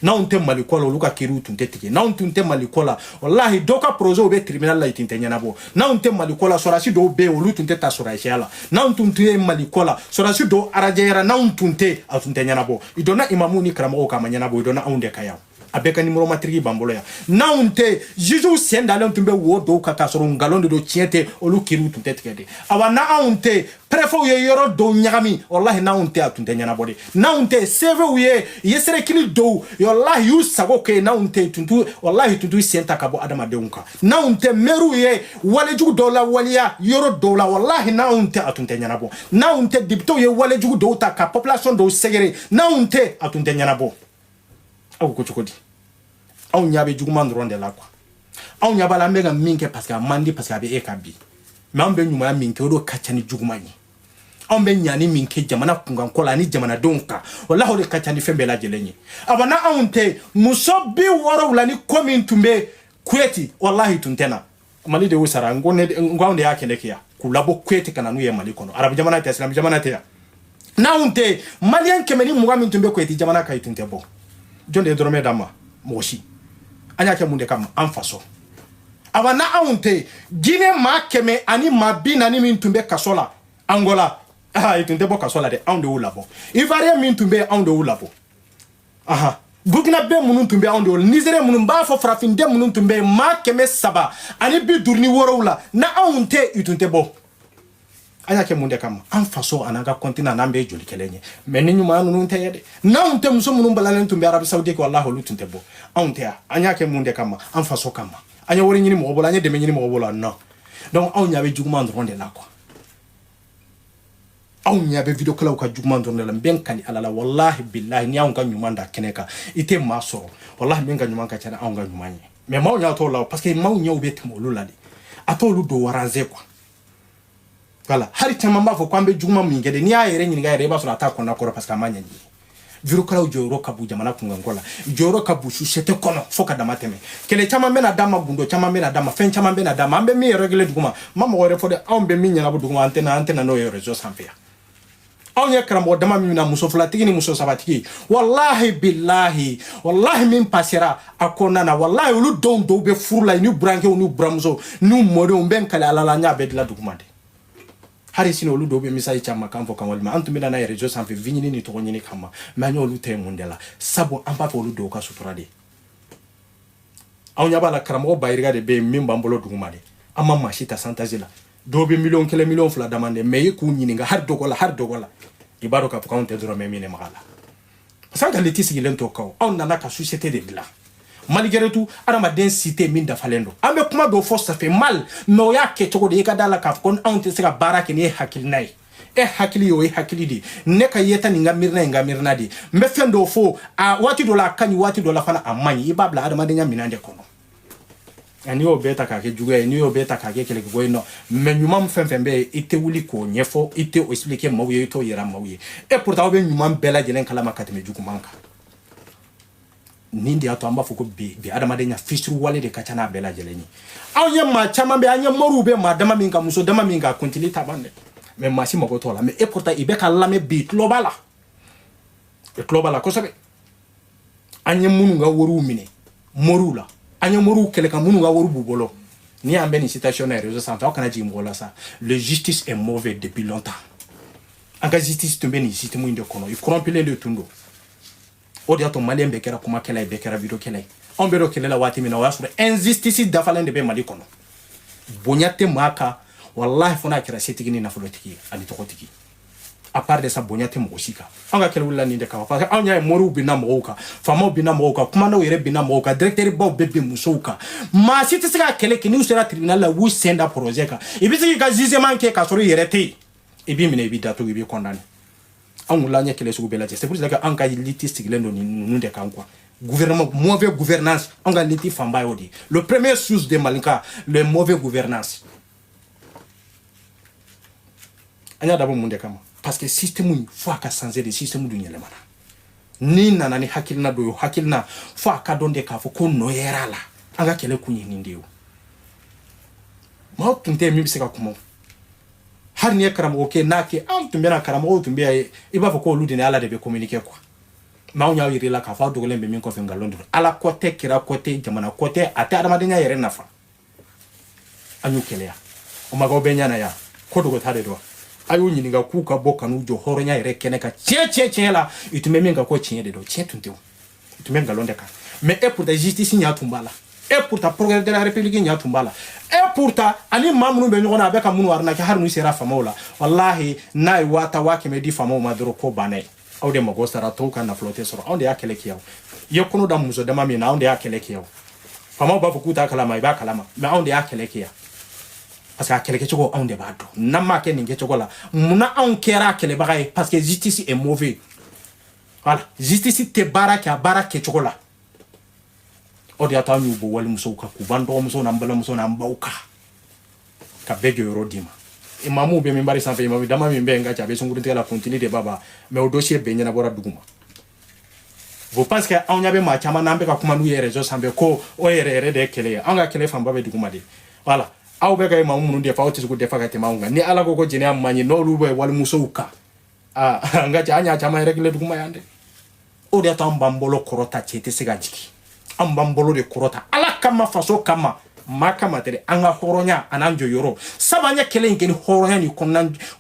N'anw tɛ Mali kɔ la, olu ka kiriw tun tɛ tigɛ. N'anw tun tɛ Mali kɔ la, walahi, dɔw ka projet bɛ tribunal la, i tun tɛ ɲɛnabɔ. N'anw tɛ Mali kɔ la, sɔrɔdasi dɔw bɛ yen, olu tun tɛ ta sɔrɔdasiya la. N'anw tun tɛ Mali kɔ la, sɔrɔdasi dɔw arajɛyara. N'anw tun tɛ, a tun tɛ ɲɛnabɔ. I dɔnna imamu ni karamɔgɔw k'a ma ɲɛnabɔ, i dɔnna anw de ka yan, a bɛɛ ka numéro matriki b'an bolo yan. N'anw tɛ, jugew sen dalen tun bɛ wo dɔw kan k'a sɔrɔ nkalon de don, tiɲɛ tɛ, olu kiriw tun tɛ tigɛ de. Awa, n'anw tɛ, préfetw ye yɔrɔ dɔw ɲagami, walahi, n'anw tɛ, a tun tɛ ɲɛnabɔ de. N'anw tɛ, CVw ye serekili dɔw, walahi, y'u sago kɛ. N'anw tɛ, tun t'u, walahi, tun t'u sen ta ka bɔ adamadenw kan. N'anw tɛ, maires ye walejugu dɔw la waleya yɔrɔ dɔw la, walahi, n'anw tɛ, a tun tɛ ɲɛnabɔ. N'anw tɛ, députéw ye walejugu dɔw ta ka population dɔw sɛgɛrɛ. N'anw tɛ, a tun tɛ ɲɛnabɔ. Aw ko cogo di? Anw ɲɛ bɛ juguman dɔrɔn de la quoi. Anw ɲɛ b'a la, an bɛ ka min kɛ parce que a man di, parce que a bɛ e ka bi, mais anw bɛ ɲumanya min kɛ, o de ka ca ni juguman ye. Anw bɛ ɲani min kɛ jamana kunkanko la ani jamanadenw kan, walahi, o de ka ca ni fɛn bɛɛ lajɛlen ye. Awa, na anw tɛ, muso 60 ni kɔ min tun bɛ Kuyɛti, walahi, tun tɛ na. Mali de y'u sara. N ko ne, n ko anw de y'a kɛlɛ kɛ yan k'u labɔ Kuyɛti ka na n'u ye Mali kɔnɔ. Arabu jamana tɛ, silamɛ jamana tɛ yan. N'anw tɛ, Maliyɛn 120 min tun bɛ Kuyɛti jamana kan, i tun tɛ bɔ. Jɔn de ye dɔrɔmɛ d'an ma? Mɔgɔ si. An y'a kɛ mun de kama? An faso. Awa, na anw tɛ, Jinɛ maa 140 min tun bɛ kaso la Angola, ah, i tun tɛ bɔ kaso la dɛ. Anw de y'u labɔ. Ivoirien min tun bɛ yen, anw de y'u labɔ. Aha, Burkinabé minnu tun bɛ, anw de y'u. Nizérien minnu b'a fɔ, farafinden minnu tun bɛ yen, maa 357, na anw tɛ, i tun tɛ bɔ. An y'a kɛ mun de kama? An faso an'an ka continent, n'an bɛɛ ye joli kelen ye. Mais ni ɲumanya ninnu tɛ ye dɛ. N'anw tɛ, muso minnu balalen tun bɛ Arabie Saoudite, walahi, olu tun tɛ bɔ. Anw tɛ yan. An y'a kɛ mun de kama? An faso kama. An ye wari ɲini mɔgɔ bolo? An ye dɛmɛ ɲini mɔgɔ bolo? Non. Donc anw ɲɛ bɛ juguman dɔrɔn de la quoi. Anw ɲɛ bɛ vidéokɛlaw ka juguman dɔrɔn de la. N bɛ n kali Ala la, walahi bilahi, n'i y'anw ka ɲuman da kɛnɛ kan, i tɛ maa sɔrɔ, walahi, min ka ɲuman ka ca ni anw ka ɲuman ye. Mais maaw ɲɛ t'o la, parce que maaw ɲɛw bɛ tɛmɛ olu la de. A t'olu don waranze quoi. Voilà, hali caman b'a fɔ k'an bɛ juguman min kɛ de, n'i y'a yɛrɛ ɲininka yɛrɛ, i b'a sɔrɔ a t'a kɔnɔ kɔrɔ, parce que a ma ɲɛɲini. Vidéokɛlaw jɔyɔrɔ ka bon jamana kunkanko la, jɔyɔrɔ ka bon société kɔnɔ fo ka dama tɛmɛ. Kɛlɛ caman bɛna d'a ma, gundo caman bɛna d'a ma, fɛn caman bɛna d'a ma. An bɛ min yɛrɛ kelen duguma, n ma mɔgɔ wɛrɛ fɔ dɛ, anw bɛ min ɲɛnabɔ duguma, an tɛna n'o ye réseau sanfɛ yan. Anw ye karamɔgɔ dama min na, muso filatigi ni muso sabatigi, walahi bilahi, walahi, min pasera a kɔnɔna na, walahi, olu dɔw dɔw bɛ furu la, ni burankɛw ni buramuso n'u mɔdenw bɛ n kali Ala la, n y'a bɛɛ dilan duguma de. Hali sini, olu dɔw bɛ message caman kan fɔ kan walima an tun bɛ na n'a ye réseau sanfɛ vi ɲini ni tɔgɔ ɲini kama, mais an y'olu ta ye mun de la? Sabu an b'a fɛ olu dɔw ka sutura de. Anw ɲɛ b'a la, karamɔgɔ bayirika de bɛ yen min b'an bolo duguma de. An ma maa si ta chantage la. Dɔw bɛ miliyɔn 1, miliyɔn 2 dama de, mais i k'u ɲininka hali dɔgɔ la, hali dɔgɔ la, i b'a dɔn k'a fɔ k'anw tɛ dɔrɔmɛ min maga la, parce que an ka liti sigilen t'o kan. Anw nana ka société de dilan. Malgré tout, adamaden si tɛ min dafalen don. An bɛ kuma dɔw fɔ, ça fait mal, mais o y'a kɛ cogo de. I ka da la k'a fɔ ko anw tɛ se ka baara kɛ ni e hakilina ye. E hakili ye, o ye hakili de ye. Ne ka yeta nin ka miirina ye, n ka miirina de ye. N bɛ fɛn dɔw fɔ, a waati dɔ la a ka ɲi, waati dɔ la fana a man ɲi. I b'a bila adamadenya minɛn de kɔnɔ. N'i y'o bɛɛ ta k'a kɛ juguya ye, n'i y'o bɛɛ ta k'a kɛ kɛlɛkɛko ye, nɔ mais ɲuman fɛn fɛn bɛ yen, i tɛ wuli k'o ɲɛfɔ, i tɛ o expliquer maaw ye, i t'o yira maaw ye. Et pourtant, aw bɛ ɲuman bɛɛ lajɛlen kalama ka tɛmɛ juguman kan. Nin de y'a to an b'a fɔ ko bi bi adamadenya fitiriwale de ka ca n'a bɛɛ lajɛlen ye. Anw ye maa caman bɛ, an ye moriw bɛ maa dama min kan, muso dama min kan, kuntili ta ban dɛ, mais maa si mago t'o la. Mais et pourtant, i bɛ ka lamɛn bi, i tulo b'a la, i tulo b'a la kosɛbɛ. An ye minnu ka wariw minɛ moriw la, an ye moriw kɛlɛ ka minnu ka wari b'u bolo, ni y'an bɛ nin situation na réseau sanfɛ, aw kana jigin mɔgɔ la sa. Le justice est mauvais depuis longtemps. An ka justice tun bɛ nin système in de kɔnɔ, i corrompulen de tun don. O de y'a to Maliyɛn bɛɛ kɛra kumakɛla ye, bɛɛ kɛra vidéokɛla ye. Anw bɛ don kɛlɛ la waati min na, o y'a sɔrɔ injustice dafalen de bɛ Mali kɔnɔ. Bonya tɛ maa kan, walahi, fo n'a kɛra setigi ni nafolotigi ye ani tɔgɔtigi. À part de ça, bonya tɛ mɔgɔ si kan. Anw ka kɛlɛ wulila nin de kama, parce que anw y'a ye moriw binna mɔgɔw kan, faamaw binna mɔgɔw kan, kumandaw yɛrɛ binna mɔgɔw kan, directeur baw bɛ bin musow kan. Maa si tɛ se ka kɛlɛ kɛ. N'u sera tribunal la, u b'u sen da projet kan. I bɛ se k'i ka jugement kɛ k'a sɔrɔ i yɛrɛ tɛ yen, i b'i minɛ, i b'i datugu, i b'i condamné. Anw wulila, an ye kɛlɛ sugu bɛɛ lajɛ. C'est pour cela que an ka lutte sigilen don ninnu de kan quoi. Gouvernement, mauvaise gouvernance, an ka lutte fanba y'o de ye. Le premier source de Malinka, le mauvaise gouvernance. An y'a dabɔ mun de kama? Parce que système in, fo a ka changer de. Système dun yɛlɛmana. N'i nana ni hakilina dɔ ye, o hakilina, fo a ka dɔn de k'a fɔ ko nɔ yɛrɛ a la. An ka kɛlɛ kun ye nin de ye. O maaw tun tɛ yen min bɛ se ka kuma. Hali n'i ye karamɔgɔ kɛ n'a kɛ, an tun bɛna karamɔgɔw tun bɛ yan, i b'a fɔ k'olu de ni Ala de bɛ communiquer quoi. Mais anw y'a yir'i la k'a fɔ aw dogolen bɛ min kɔfɛ, nkalon don. Ala kɔ tɛ, kira kɔ tɛ, jamana kɔ tɛ, a tɛ adamadenya yɛrɛ nafa. An y'u kɛlɛya, o ma k'aw bɛɛ ɲɛna yan ko dogota de don. A y'u ɲininka k'u ka bɔ ka n'u jɔ hɔrɔnya yɛrɛ kɛnɛ kan. Tiɲɛ tiɲɛ tiɲɛ la, i tun bɛ min kan ko tiɲɛ de don, tiɲɛ tun tɛ o, i tun bɛ nkalon de kan. Mais et pourtant justice ɲɛ tun b'a la, et pourtant procureur de la République ɲɛ tun b'a la, et pourtant ani maa minnu bɛ ɲɔgɔn na, a bɛ ka minnu arnaquer, hali n'u sera faamaw la, walahi n'a ye 10 000, 100 000 di faamaw ma dɔrɔn, ko banna ye. Aw de mago sara, tɔw ka nafolo tɛ sɔrɔ. Anw de y'a kɛlɛ kɛ. Aw i ye kɔnɔ da muso dama min na, anw de y'a kɛlɛ kɛ. Aw faamaw b'a fɔ k'u t'a kalama, i b'a kalama, mais anw de y'a kɛlɛ kɛ yan, parce que a kɛlɛkɛcogo anw de b'a dɔn. N'an m'a kɛ nin kɛcogo la, munna anw kɛra a kɛlɛbaga ye? Parce que justice est mauvais. Voilà, justice tɛ baara kɛ a baara kɛcogo la. O de y'a to an y'u bɔ walimusow kan, k'u b'an dɔgɔmusow n'an balimamusow n'an baw kan, ka bɛɛ jɔyɔrɔ d'i ma. Imamuw bɛ minbari sanfɛ, imamu dama min bɛ yen ka ca, a bɛ sunkurutigɛ la, kuntili de b'a ban, mais o dossier bɛɛ ɲɛnabɔra dugu ma. Vous pensez que anw ɲɛ bɛ maa caman n'an bɛ ka kuma n'u ye réseau sanfɛ ko o yɛrɛ yɛrɛ de ye kɛlɛ ye? Anw ka kɛlɛ fanba bɛ dugu ma de. Voilà, aw bɛ ka imamu minnu defa, aw tɛ se k'u defa ka tɛmɛ anw kan. Ni Ala ko ko jɛnɛya man ɲi, n'olu bɛ walimusow kan, aa, n ka cɛ, an y'a caman yɛrɛ kelen duguma yan dɛ. O de y'a to an b'an bolo kɔrɔta, cɛ tɛ se ka jigin. An b'an bolo de kɔrɔta Ala kama, faso kama, maa kama tɛ dɛ. An ka hɔrɔnya an'an jɔyɔrɔ sabu an ye kɛlɛ in kɛ ni hɔrɔnya ni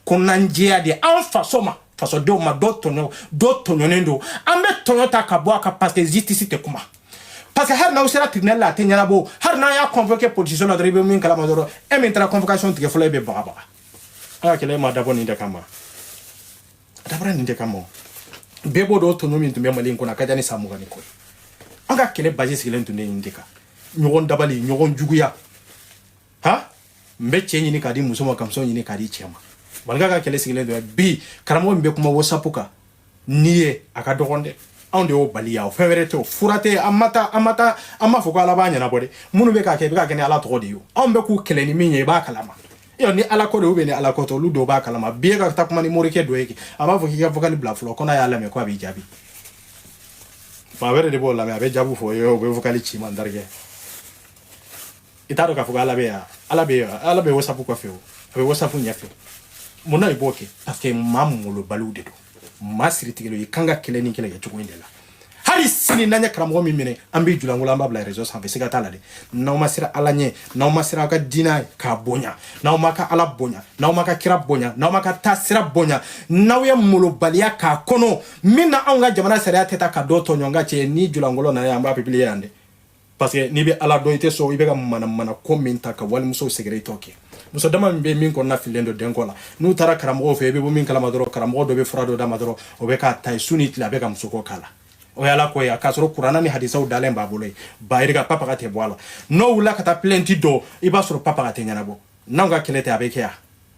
kɔnɔnajɛya de ye an faso ma, fasodenw ma. Dɔ tɔɲɔ, dɔ tɔɲɔnen don, an bɛ tɔɲɔ ta ka bɔ a kan, parce que justice tɛ kuma. Parce que hali n'aw sera tribunal la, a tɛ ɲɛnabɔ. Hali n'an y'a convoqué policiso la dɔrɔn, i bɛ min kalama dɔrɔn, e min taara convocation tigɛ fɔlɔ, e bɛ bagabaga. An ka kɛlɛ ma dabɔ nin de kama, a dabɔra nin de kama. Bɛɛ b'o dɔn, tɔɲɔ min tun bɛ Mali in kɔnɔ, a ka ca ni san 20 ni kɔ ye. An ka kɛlɛ base sigilen tun bɛ nin de kan: ɲɔgɔn dabali, ɲɔgɔn juguya. Ha, n bɛ cɛ ɲini k'a di muso ma, ka muso ɲini k'a di cɛ ma. Malika ka kɛlɛ sigilen don bi. Karamɔgɔ min bɛ kuma WhatsApp kan n'i ye, a ka dɔgɔn dɛ. Anw de y'o bali yan, o fɛn wɛrɛ tɛ, o fura tɛ. An ma taa, an ma taa, an b'a fɔ ko Ala b'a ɲɛnabɔ dɛ. Minnu bɛ k'a kɛ, i bɛ k'a kɛ ni Ala tɔgɔ de ye o. Anw bɛ k'u kɛlɛ ni min ye, i b'a kalama. Yɔ ni Ala ko de, ou ni Ala ko tɛ, olu dɔw b'a kalama. Bi e ka taa kuma ni morikɛ dɔ ye, a b'a fɔ k'i ka vocal bila fɔlɔ, ko n'a y'a lamɛn ko a b'i jaabi. Maa wɛrɛ de b'o lamɛn, a bɛ jaabi fɔ ye, o bɛ vocal ci ma. N terikɛ, i t'a dɔn k'a fɔ ko Ala bɛ yan, Ala bɛ yan, Ala bɛ WhatsApp kɔfɛ, o a bɛ WhatsApp ɲɛfɛ. Munna i b'o kɛ? Parce que maa molobaliw de don, maa siritigɛlenw. I kan ka kɛlɛ ni kɛlɛ kɛ cogo in de la. Hali sini n'an ye karamɔgɔ min minɛ, an b'i julankolo, an b'a bila réseau sanfɛ, siga t'a la dɛ. N'aw ma siran Ala ɲɛ, n'aw ma siran aw ka diinɛ k'a bonya, n'aw ma ka Ala bonya, n'aw ma ka kira bonya, n'aw ma ka taasira bonya, n'aw ye molobaliya k'a kɔnɔ min na, anw ka jamana sariya tɛ taa ka dɔ tɔɲɔ. N ka cɛ, ni julankolo nana, an b'a publier yan dɛ. Parce que n'i bɛ Ala dɔn, i tɛ sɔn i bɛ ka manamana ko min ta ka walimusow sɛgɛrɛ, i t'o kɛ. Muso dama min bɛ min kɔnɔna fililen don denko la, n'u taara karamɔgɔw fɛ, i bɛ bɔ min kalama dɔrɔn, karamɔgɔ dɔ bɛ fura dɔ d'a ma dɔrɔn, o bɛ k'a ta ye su ni tile, a bɛ ka muso ko k'a la. O ye Ala ko ye, k'a sɔrɔ kuranna ni hadisaw dalen b'a bolo ye. Bayirika papaga tɛ bɔ a la. N'o wulila ka taa plainte dɔ, i b'a sɔrɔ papaga tɛ ɲɛnabɔ. N'anw ka kɛlɛ tɛ, a bɛ kɛ yan,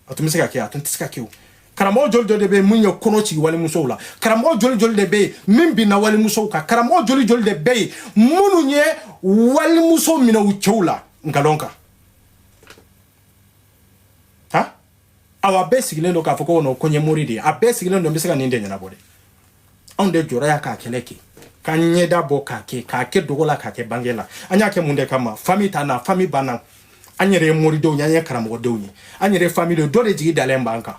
a tun bɛ se ka kɛ, a tun tɛ se ka kɛ. O karamɔgɔ joli joli de bɛ yen mun ye kɔnɔ ci walimusow la? Karamɔgɔ joli joli de bɛ yen min binna walimusow kan? Karamɔgɔ joli joli de bɛ yen minnu ye walimuso minɛ u cɛw la nkalon kan? Ha, awa, a bɛɛ sigilen don k'a fɔ ko non, ko n ye mori de ye. A bɛɛ sigilen don, n bɛ se ka nin de ɲɛnabɔ dɛ. Anw de jɔra yan k'a kɛlɛ kɛ, k'an ɲɛda bɔ k'a kɛ, k'a kɛ dogo la, k'a kɛ bange la. An y'a kɛ mun de kama? Famille t'an na, famille b'an na. An yɛrɛ ye moridenw ye, an ye karamɔgɔdenw ye, an yɛrɛ ye famille dɔ de jigi dalen b'an kan.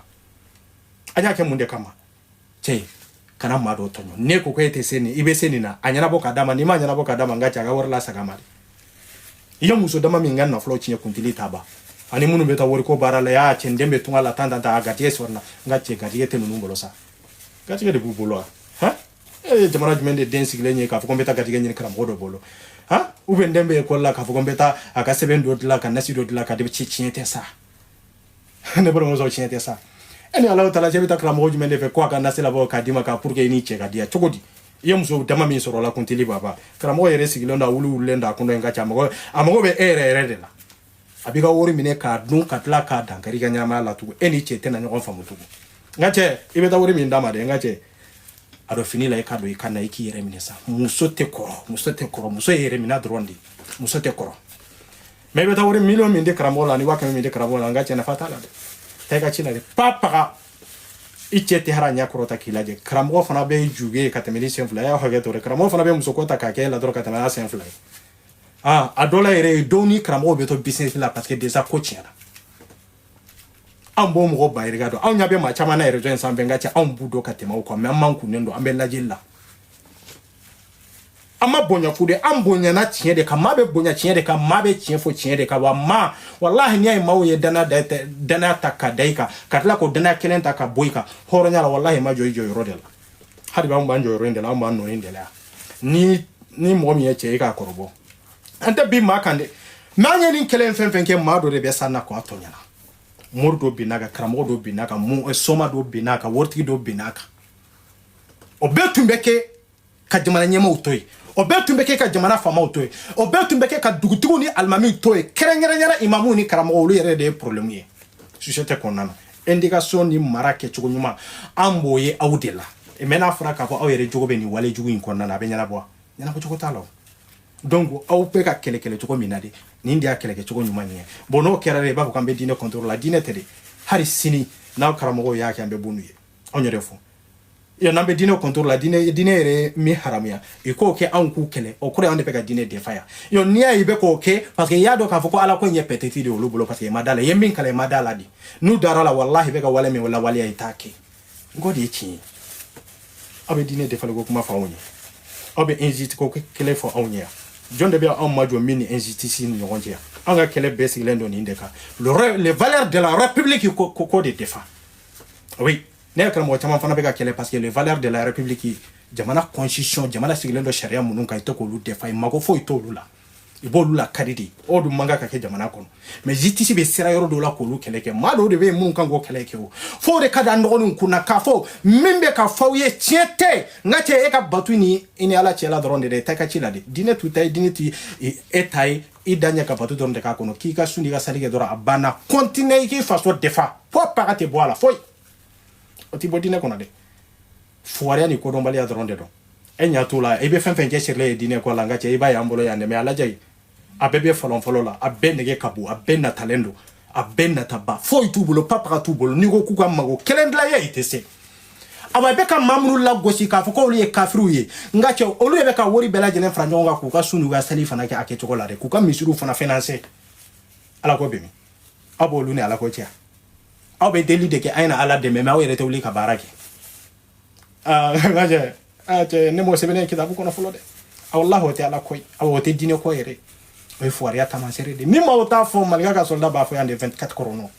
An y'a kɛ mun de kama? Cɛ, kana maa dɔ tɔɲɔ. Ne ko e tɛ se nin, i bɛ se nin na, a ɲɛnabɔ ka d'a ma. N'i ma ɲɛnabɔ ka d'a ma, n ka cɛ, a ka wari la saga ma dɛ. I ye muso dama min ka nafolo tiɲɛ, kuntili t'a ban. Ani minnu bɛ taa wariko baara la, y'a cɛ, n den bɛ tunga la tan tan tan, a garijɛgɛ sɔrɔ na. N ka cɛ, garijɛgɛ tɛ ninnu bolo sa, garijɛgɛ de b'u bolo wa? Han, e ye jamana jumɛn de den sigilen ye k'a fɔ ko n bɛ taa garijɛgɛ ɲini karamɔgɔ dɔ bolo? Han, ou bien n den bɛ ekɔli la k'a fɔ ko n bɛ taa a ka sɛbɛn dɔ dilan, ka nasi dɔ dilan ka de ci? Tiɲɛ tɛ sa, ne balimamuso, tiɲɛ tɛ sa. E ni Ala ta cɛ, bɛ taa karamɔgɔ jumɛn de fɛ ko a ka nasi labɔ k'a d'i ma ka pour que i ni cɛ ka diya cogo di? I ye muso dama min sɔrɔ la, kuntili baba, karamɔgɔ yɛrɛ sigilen don, a wuli wulilen don a kɔnɔ in ka ca. A mago bɛ e yɛrɛ yɛrɛ de la. A b'i ka wari minɛ k'a dun, ka tila k'a dankari i ka ɲɛnamaya la tugun. E ni cɛ tɛna ɲɔgɔn faamu tugun. N ka cɛ, i bɛ taa wari min d'a ma dɛ, n ka cɛ, a dɔn fini la, i ka don i ka na, i k'i yɛrɛ minɛ sa. Muso tɛ kɔrɔ, muso tɛ kɔrɔ, muso ye yɛrɛ minɛ dɔrɔn de, muso tɛ kɔrɔ. Mais i bɛ taa wari miliyɔn min di karamɔgɔ la ani 100 000 min di karamɔgɔ la, n ka cɛ, nafa t'a la dɛ. Taa i ka ci la dɛ. Pa paga, i cɛ tɛ hara ɲɛ kɔrɔta k'i lajɛ. Karamɔgɔ fana bɛ juge ka tɛmɛ ni sen fila ye. A y'a hakɛ to dɛ. Karamɔgɔ fana bɛ muso ko ta k'a kɛ e la dɔrɔn ka tɛmɛ n'a sen fila ye. Ah, a dɔ la yɛrɛ, dɔw ni karamɔgɔw bɛ to business la, parce que déjà ko tiɲɛna. Anw b'o mɔgɔ ba yirika dɔn. Anw ɲɛ bɛ maa caman na réseau in sanfɛ, n ka cɛ, anw b'u dɔn ka tɛmɛ o kan, mais an man kunnen don, an bɛ lajɛli la. An ma bonya fu de, an bonyana tiɲɛ de kan. Maa bɛ bonya tiɲɛ de kan, maa bɛ tiɲɛ fɔ tiɲɛ de kan. Wa maa, walahi, n'i y'a ye maaw ye danaya da, danaya ta ka da i kan, ka tila k'o danaya kelen ta ka bɔ i kan hɔrɔnya la, walahi, ma jɔ i jɔyɔrɔ de la. Hali bi, anw b'an jɔyɔrɔ in de la, anw b'an nɔ in de la yan. Ni mɔgɔ min ye cɛ ye k'a kɔrɔbɔ, an tɛ bin maa kan dɛ. Mais an ye nin kɛlɛ in fɛn fɛn kɛ, maa dɔ de bɛ san na k'a tɔ ɲɛna. Mori dɔ binna kan, karamɔgɔ dɔ binna kan, soma dɔ binna kan, waritigi dɔ binna kan. O bɛɛ tun bɛ kɛ ka jamana ɲɛmaaw to yen, o bɛɛ tun bɛ kɛ ka jamana faamaw to yen, o bɛɛ tun bɛ kɛ ka dugutigiw ni alimamiw to yen, kɛrɛnkɛrɛnyana imamuw ni karamɔgɔw. Olu yɛrɛ de ye problème ye société kɔnɔna na. Indication ni mara kɛcogo ɲuman, an b'o ye aw de la. Mais n'a fɔra k'a fɔ aw yɛrɛ jogo bɛ nin wale jugu in kɔnɔna na, a bɛ ɲɛnabɔ, ɲɛnabɔ cogo t'a la o. Donc aw bɛ ka kɛlɛ kɛlɛ cogo min na de, nin de y'a kɛlɛ kɛcogo ɲuman ye. Bon, n'o kɛra de, i b'a fɔ k'an bɛ diinɛ contre la. Diinɛ tɛ dɛ. Hali sini, n'aw karamɔgɔw y'a kɛ, an bɛ bɔ n'u ye. Anw yɛrɛ fɔ yan, n'an bɛ diinɛ contre la, diinɛ yɛrɛ min haramuya, i k'o kɛ, anw k'u kɛlɛ, o kɔrɔ ye anw de bɛ ka diinɛ defa yan. Yo, n'i y'a ye i bɛ k'o kɛ, parce que i y'a dɔn k'a fɔ ko ala ko in ye peut-être de olu bolo, parce que i ma da la, i ye min kalan, i ma da la de. N'u dara la, walahi, i bɛ ka wale min lawaleya, i t'a kɛ. N ko de ye tiɲɛ ye. Aw bɛ diinɛ defali ko kuma fɔ anw ye, aw bɛ injustice ko kɛlɛ fɔ anw ye yan. Jɔn de bɛ anw majɔ min ni injustice ni ɲɔgɔn cɛ yan? An ka kɛlɛ bɛɛ sigilen don nin de kan: les valeurs de la République, ko de défend. Oui, ne yɛrɛ karamɔgɔ caman fana bɛ ka kɛlɛ, parce que les valeurs de la République, jamana constitution, jamana sigilen don sariya minnu kan, i tɛ k'olu défend, i mago foyi t'olu la, i b'olu la kari de. O dun man kan ka kɛ jamana kɔnɔ. Mais justice bɛ sira yɔrɔ dɔw la k'olu kɛlɛ kɛ. Maa dɔw de bɛ yen minnu kan k'o kɛlɛ kɛ. O fo de ka da an dɔgɔninw kunna k'a fɔ min bɛ ka fɔ aw ye tiɲɛ tɛ. N ka cɛ, e ka batu ni i ni ala cɛla dɔrɔn de dɛ, taa i ka ci la dɛ. Diinɛ t'u ta ye, diinɛ ti e ta ye. I da ɲɛ ka batu dɔrɔn de k'a kɔnɔ, k'i ka sun n'i ka sali kɛ dɔrɔn, a banna. Continue i k'i faso defa fo paga tɛ bɔ a la foyi. O ti bɔ diinɛ kɔnɔ dɛ. Fugariya ni kodɔnbaliya dɔrɔn de don. E ɲɛ t'o la, i bɛ fɛn fɛn kɛ sirilen ye diinɛ ko la. N ka cɛ, i b'a ye an bolo yan dɛ. Mais a lajɛ, a bɛɛ bɛ fɔlɔ fɔlɔ la, a bɛɛ nege ka bon, a bɛɛ natalen don, a bɛɛ nataba foyi t'u bolo, papaga t'u bolo. N'i ko k'u ka mago kelen dilan ye, i tɛ se. Awa, i bɛ ka maa minnu lagosi k'a fɔ k'olu ye kafiriw ye, n ka cɛ, olu de bɛ ka wari bɛɛ lajɛlen fara ɲɔgɔn kan k'u ka sun n'u ka sali fana kɛ a kɛcogo la dɛ, k'u ka misiriw fana financer. Ala ko bɛ min? Aw b'olu ni ala ko cɛ. Aw bɛ deli de kɛ, an ye na ala dɛmɛ, mais aw yɛrɛ tɛ wuli ka baara kɛ. Aa, n ka cɛ, aa cɛ, ne m'o sɛbɛnnen kitabu kɔnɔ fɔlɔ dɛ. Walahi, o tɛ ala ko ye, awɔ, o tɛ diinɛ ko yɛrɛ, o ye fugariya taamasere de. Ni maaw t'a fɔ, Malika ka soldat b'a fɔ yan de, 24 kɔrɔ.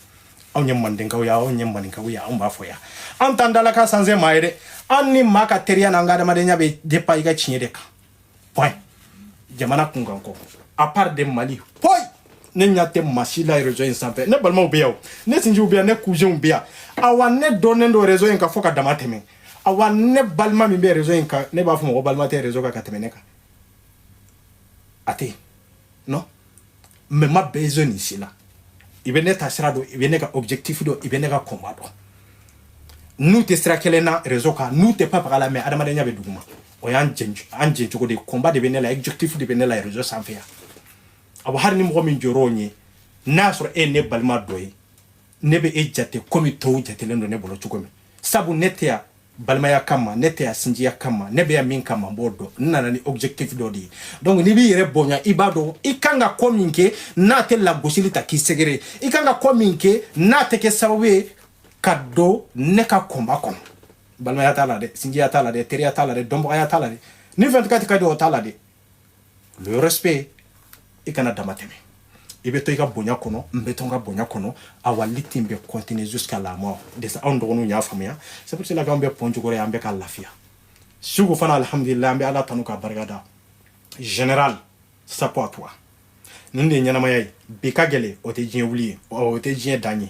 Anw ye mandenkaw ye, anw ye maninkaw ye, anw b'a fɔ yan. An t'an dalaka sanse maa ye dɛ. An ni maa ka teriya n'an ka adamadenya bɛ dépend i ka tiɲɛ de kan, point. Jamana kunkan kɔ, à part de Mali, point. Ne ɲɛ tɛ maa si la réseau in sanfɛ. Ne balimaw bɛ yan o, ne sinjiw bɛ yan, ne cousinw bɛ yan. Awa, ne dɔnnen don réseau in kan fo ka dama tɛmɛ. Awa, ne balima min bɛ réseau in kan, ne b'a fɔ mɔgɔ balima tɛ réseau kan ka tɛmɛ ne kan, a tɛ yen. Non, mais ma besoin nin si la. I bɛ ne ta sira dɔn, i bɛ ne ka objectif dɔn, i bɛ ne ka combat dɔn. N'u tɛ sira kelen na réseau kan, n'u tɛ papaga la, mais adamadenya bɛ duguma. O y'an jɛn, an jɛn cogo de ye. Combat de bɛ ne la, objectif de bɛ ne la réseau sanfɛ yan. Awɔ, hali ni mɔgɔ min jɔr'o ɲɛ, n'a y'a sɔrɔ e ye ne balima dɔ ye, ne bɛ e jate komi tɔw jatelen don ne bolo cogo min. Sabu ne tɛ yan balimaya kama, ne tɛ yan sinjiya kama, ne bɛ yan min kama, n b'o dɔn. N nana ni objectif dɔ de ye. Donc n'i b'i yɛrɛ bonya, i b'a dɔn i kan ka ko min kɛ n'a tɛ lagosili ta k'i sɛgɛrɛ, i kan ka ko min kɛ n'a tɛ kɛ sababu ye ka don ne ka combat kɔnɔ. Balimaya t'a la dɛ, sinjiya t'a la dɛ, teriya t'a la dɛ, dɔnbagaya t'a la dɛ. Ni 24 ka di, o t'a la dɛ. Le respect, i kana dama tɛmɛ. I bɛ to i ka bonya kɔnɔ, n bɛ to n ka bonya kɔnɔ. Awa, lutte in bɛ continuer jusqu'à la mort. Desa anw dɔgɔninw y'a faamuya, c'est pour cela k'anw bɛ pɔn jukɔrɔ yan, an bɛ ka lafiya. Sugu fana, alhamdulillah, an bɛ ala tanu k'a barika da. Général, chapeau à toi. Nin de ye ɲɛnamaya ye. Bi ka gɛlɛn, o tɛ diɲɛ wuli ye, o tɛ diɲɛ dan ye.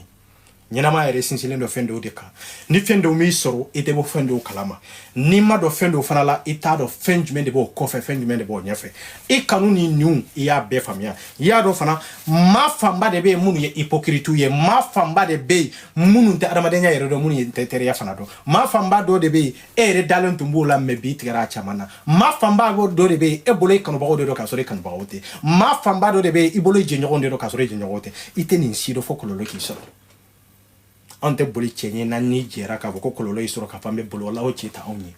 Ɲɛnamaya yɛrɛ sinsinlen don fɛn dɔw de kan. Ni fɛn dɔw m'i sɔrɔ, i tɛ bɔ fɛn dɔw kalama. N'i ma dɔn fɛn dɔw fana la, i t'a dɔn fɛn jumɛn de b'o kɔfɛ, fɛn jumɛn de b'o ɲɛfɛ. I kanu ni niw, i y'a bɛɛ faamuya. I y'a dɔn fana, maa fanba de bɛ yen minnu ye hypocrite ye, maa fanba de bɛ yen minnu tɛ adamadenya yɛrɛ dɔn, minnu tɛ teriya fana dɔn. Maa fanba dɔ de bɛ yen, e yɛrɛ dalen tun b'o la, mais bi tigɛra a caman na. Maa fanba dɔ de bɛ yen, e bolo i kanubagaw de don, k'a sɔrɔ i kanubagaw tɛ. Maa fanba dɔ de bɛ yen, i bolo i jɛɲɔgɔnw de don, k'a sɔrɔ i jɛɲɔgɔnw tɛ. I tɛ nin si dɔn fo kɔlɔlɔ k'i sɔrɔ. Anw tɛ boli cɛ ɲɛ n'an ni jɛra k'a fɔ ko kɔlɔlɔ y'i sɔrɔ k'a fɔ an bɛ boli. Wala o cɛ ta anw ye,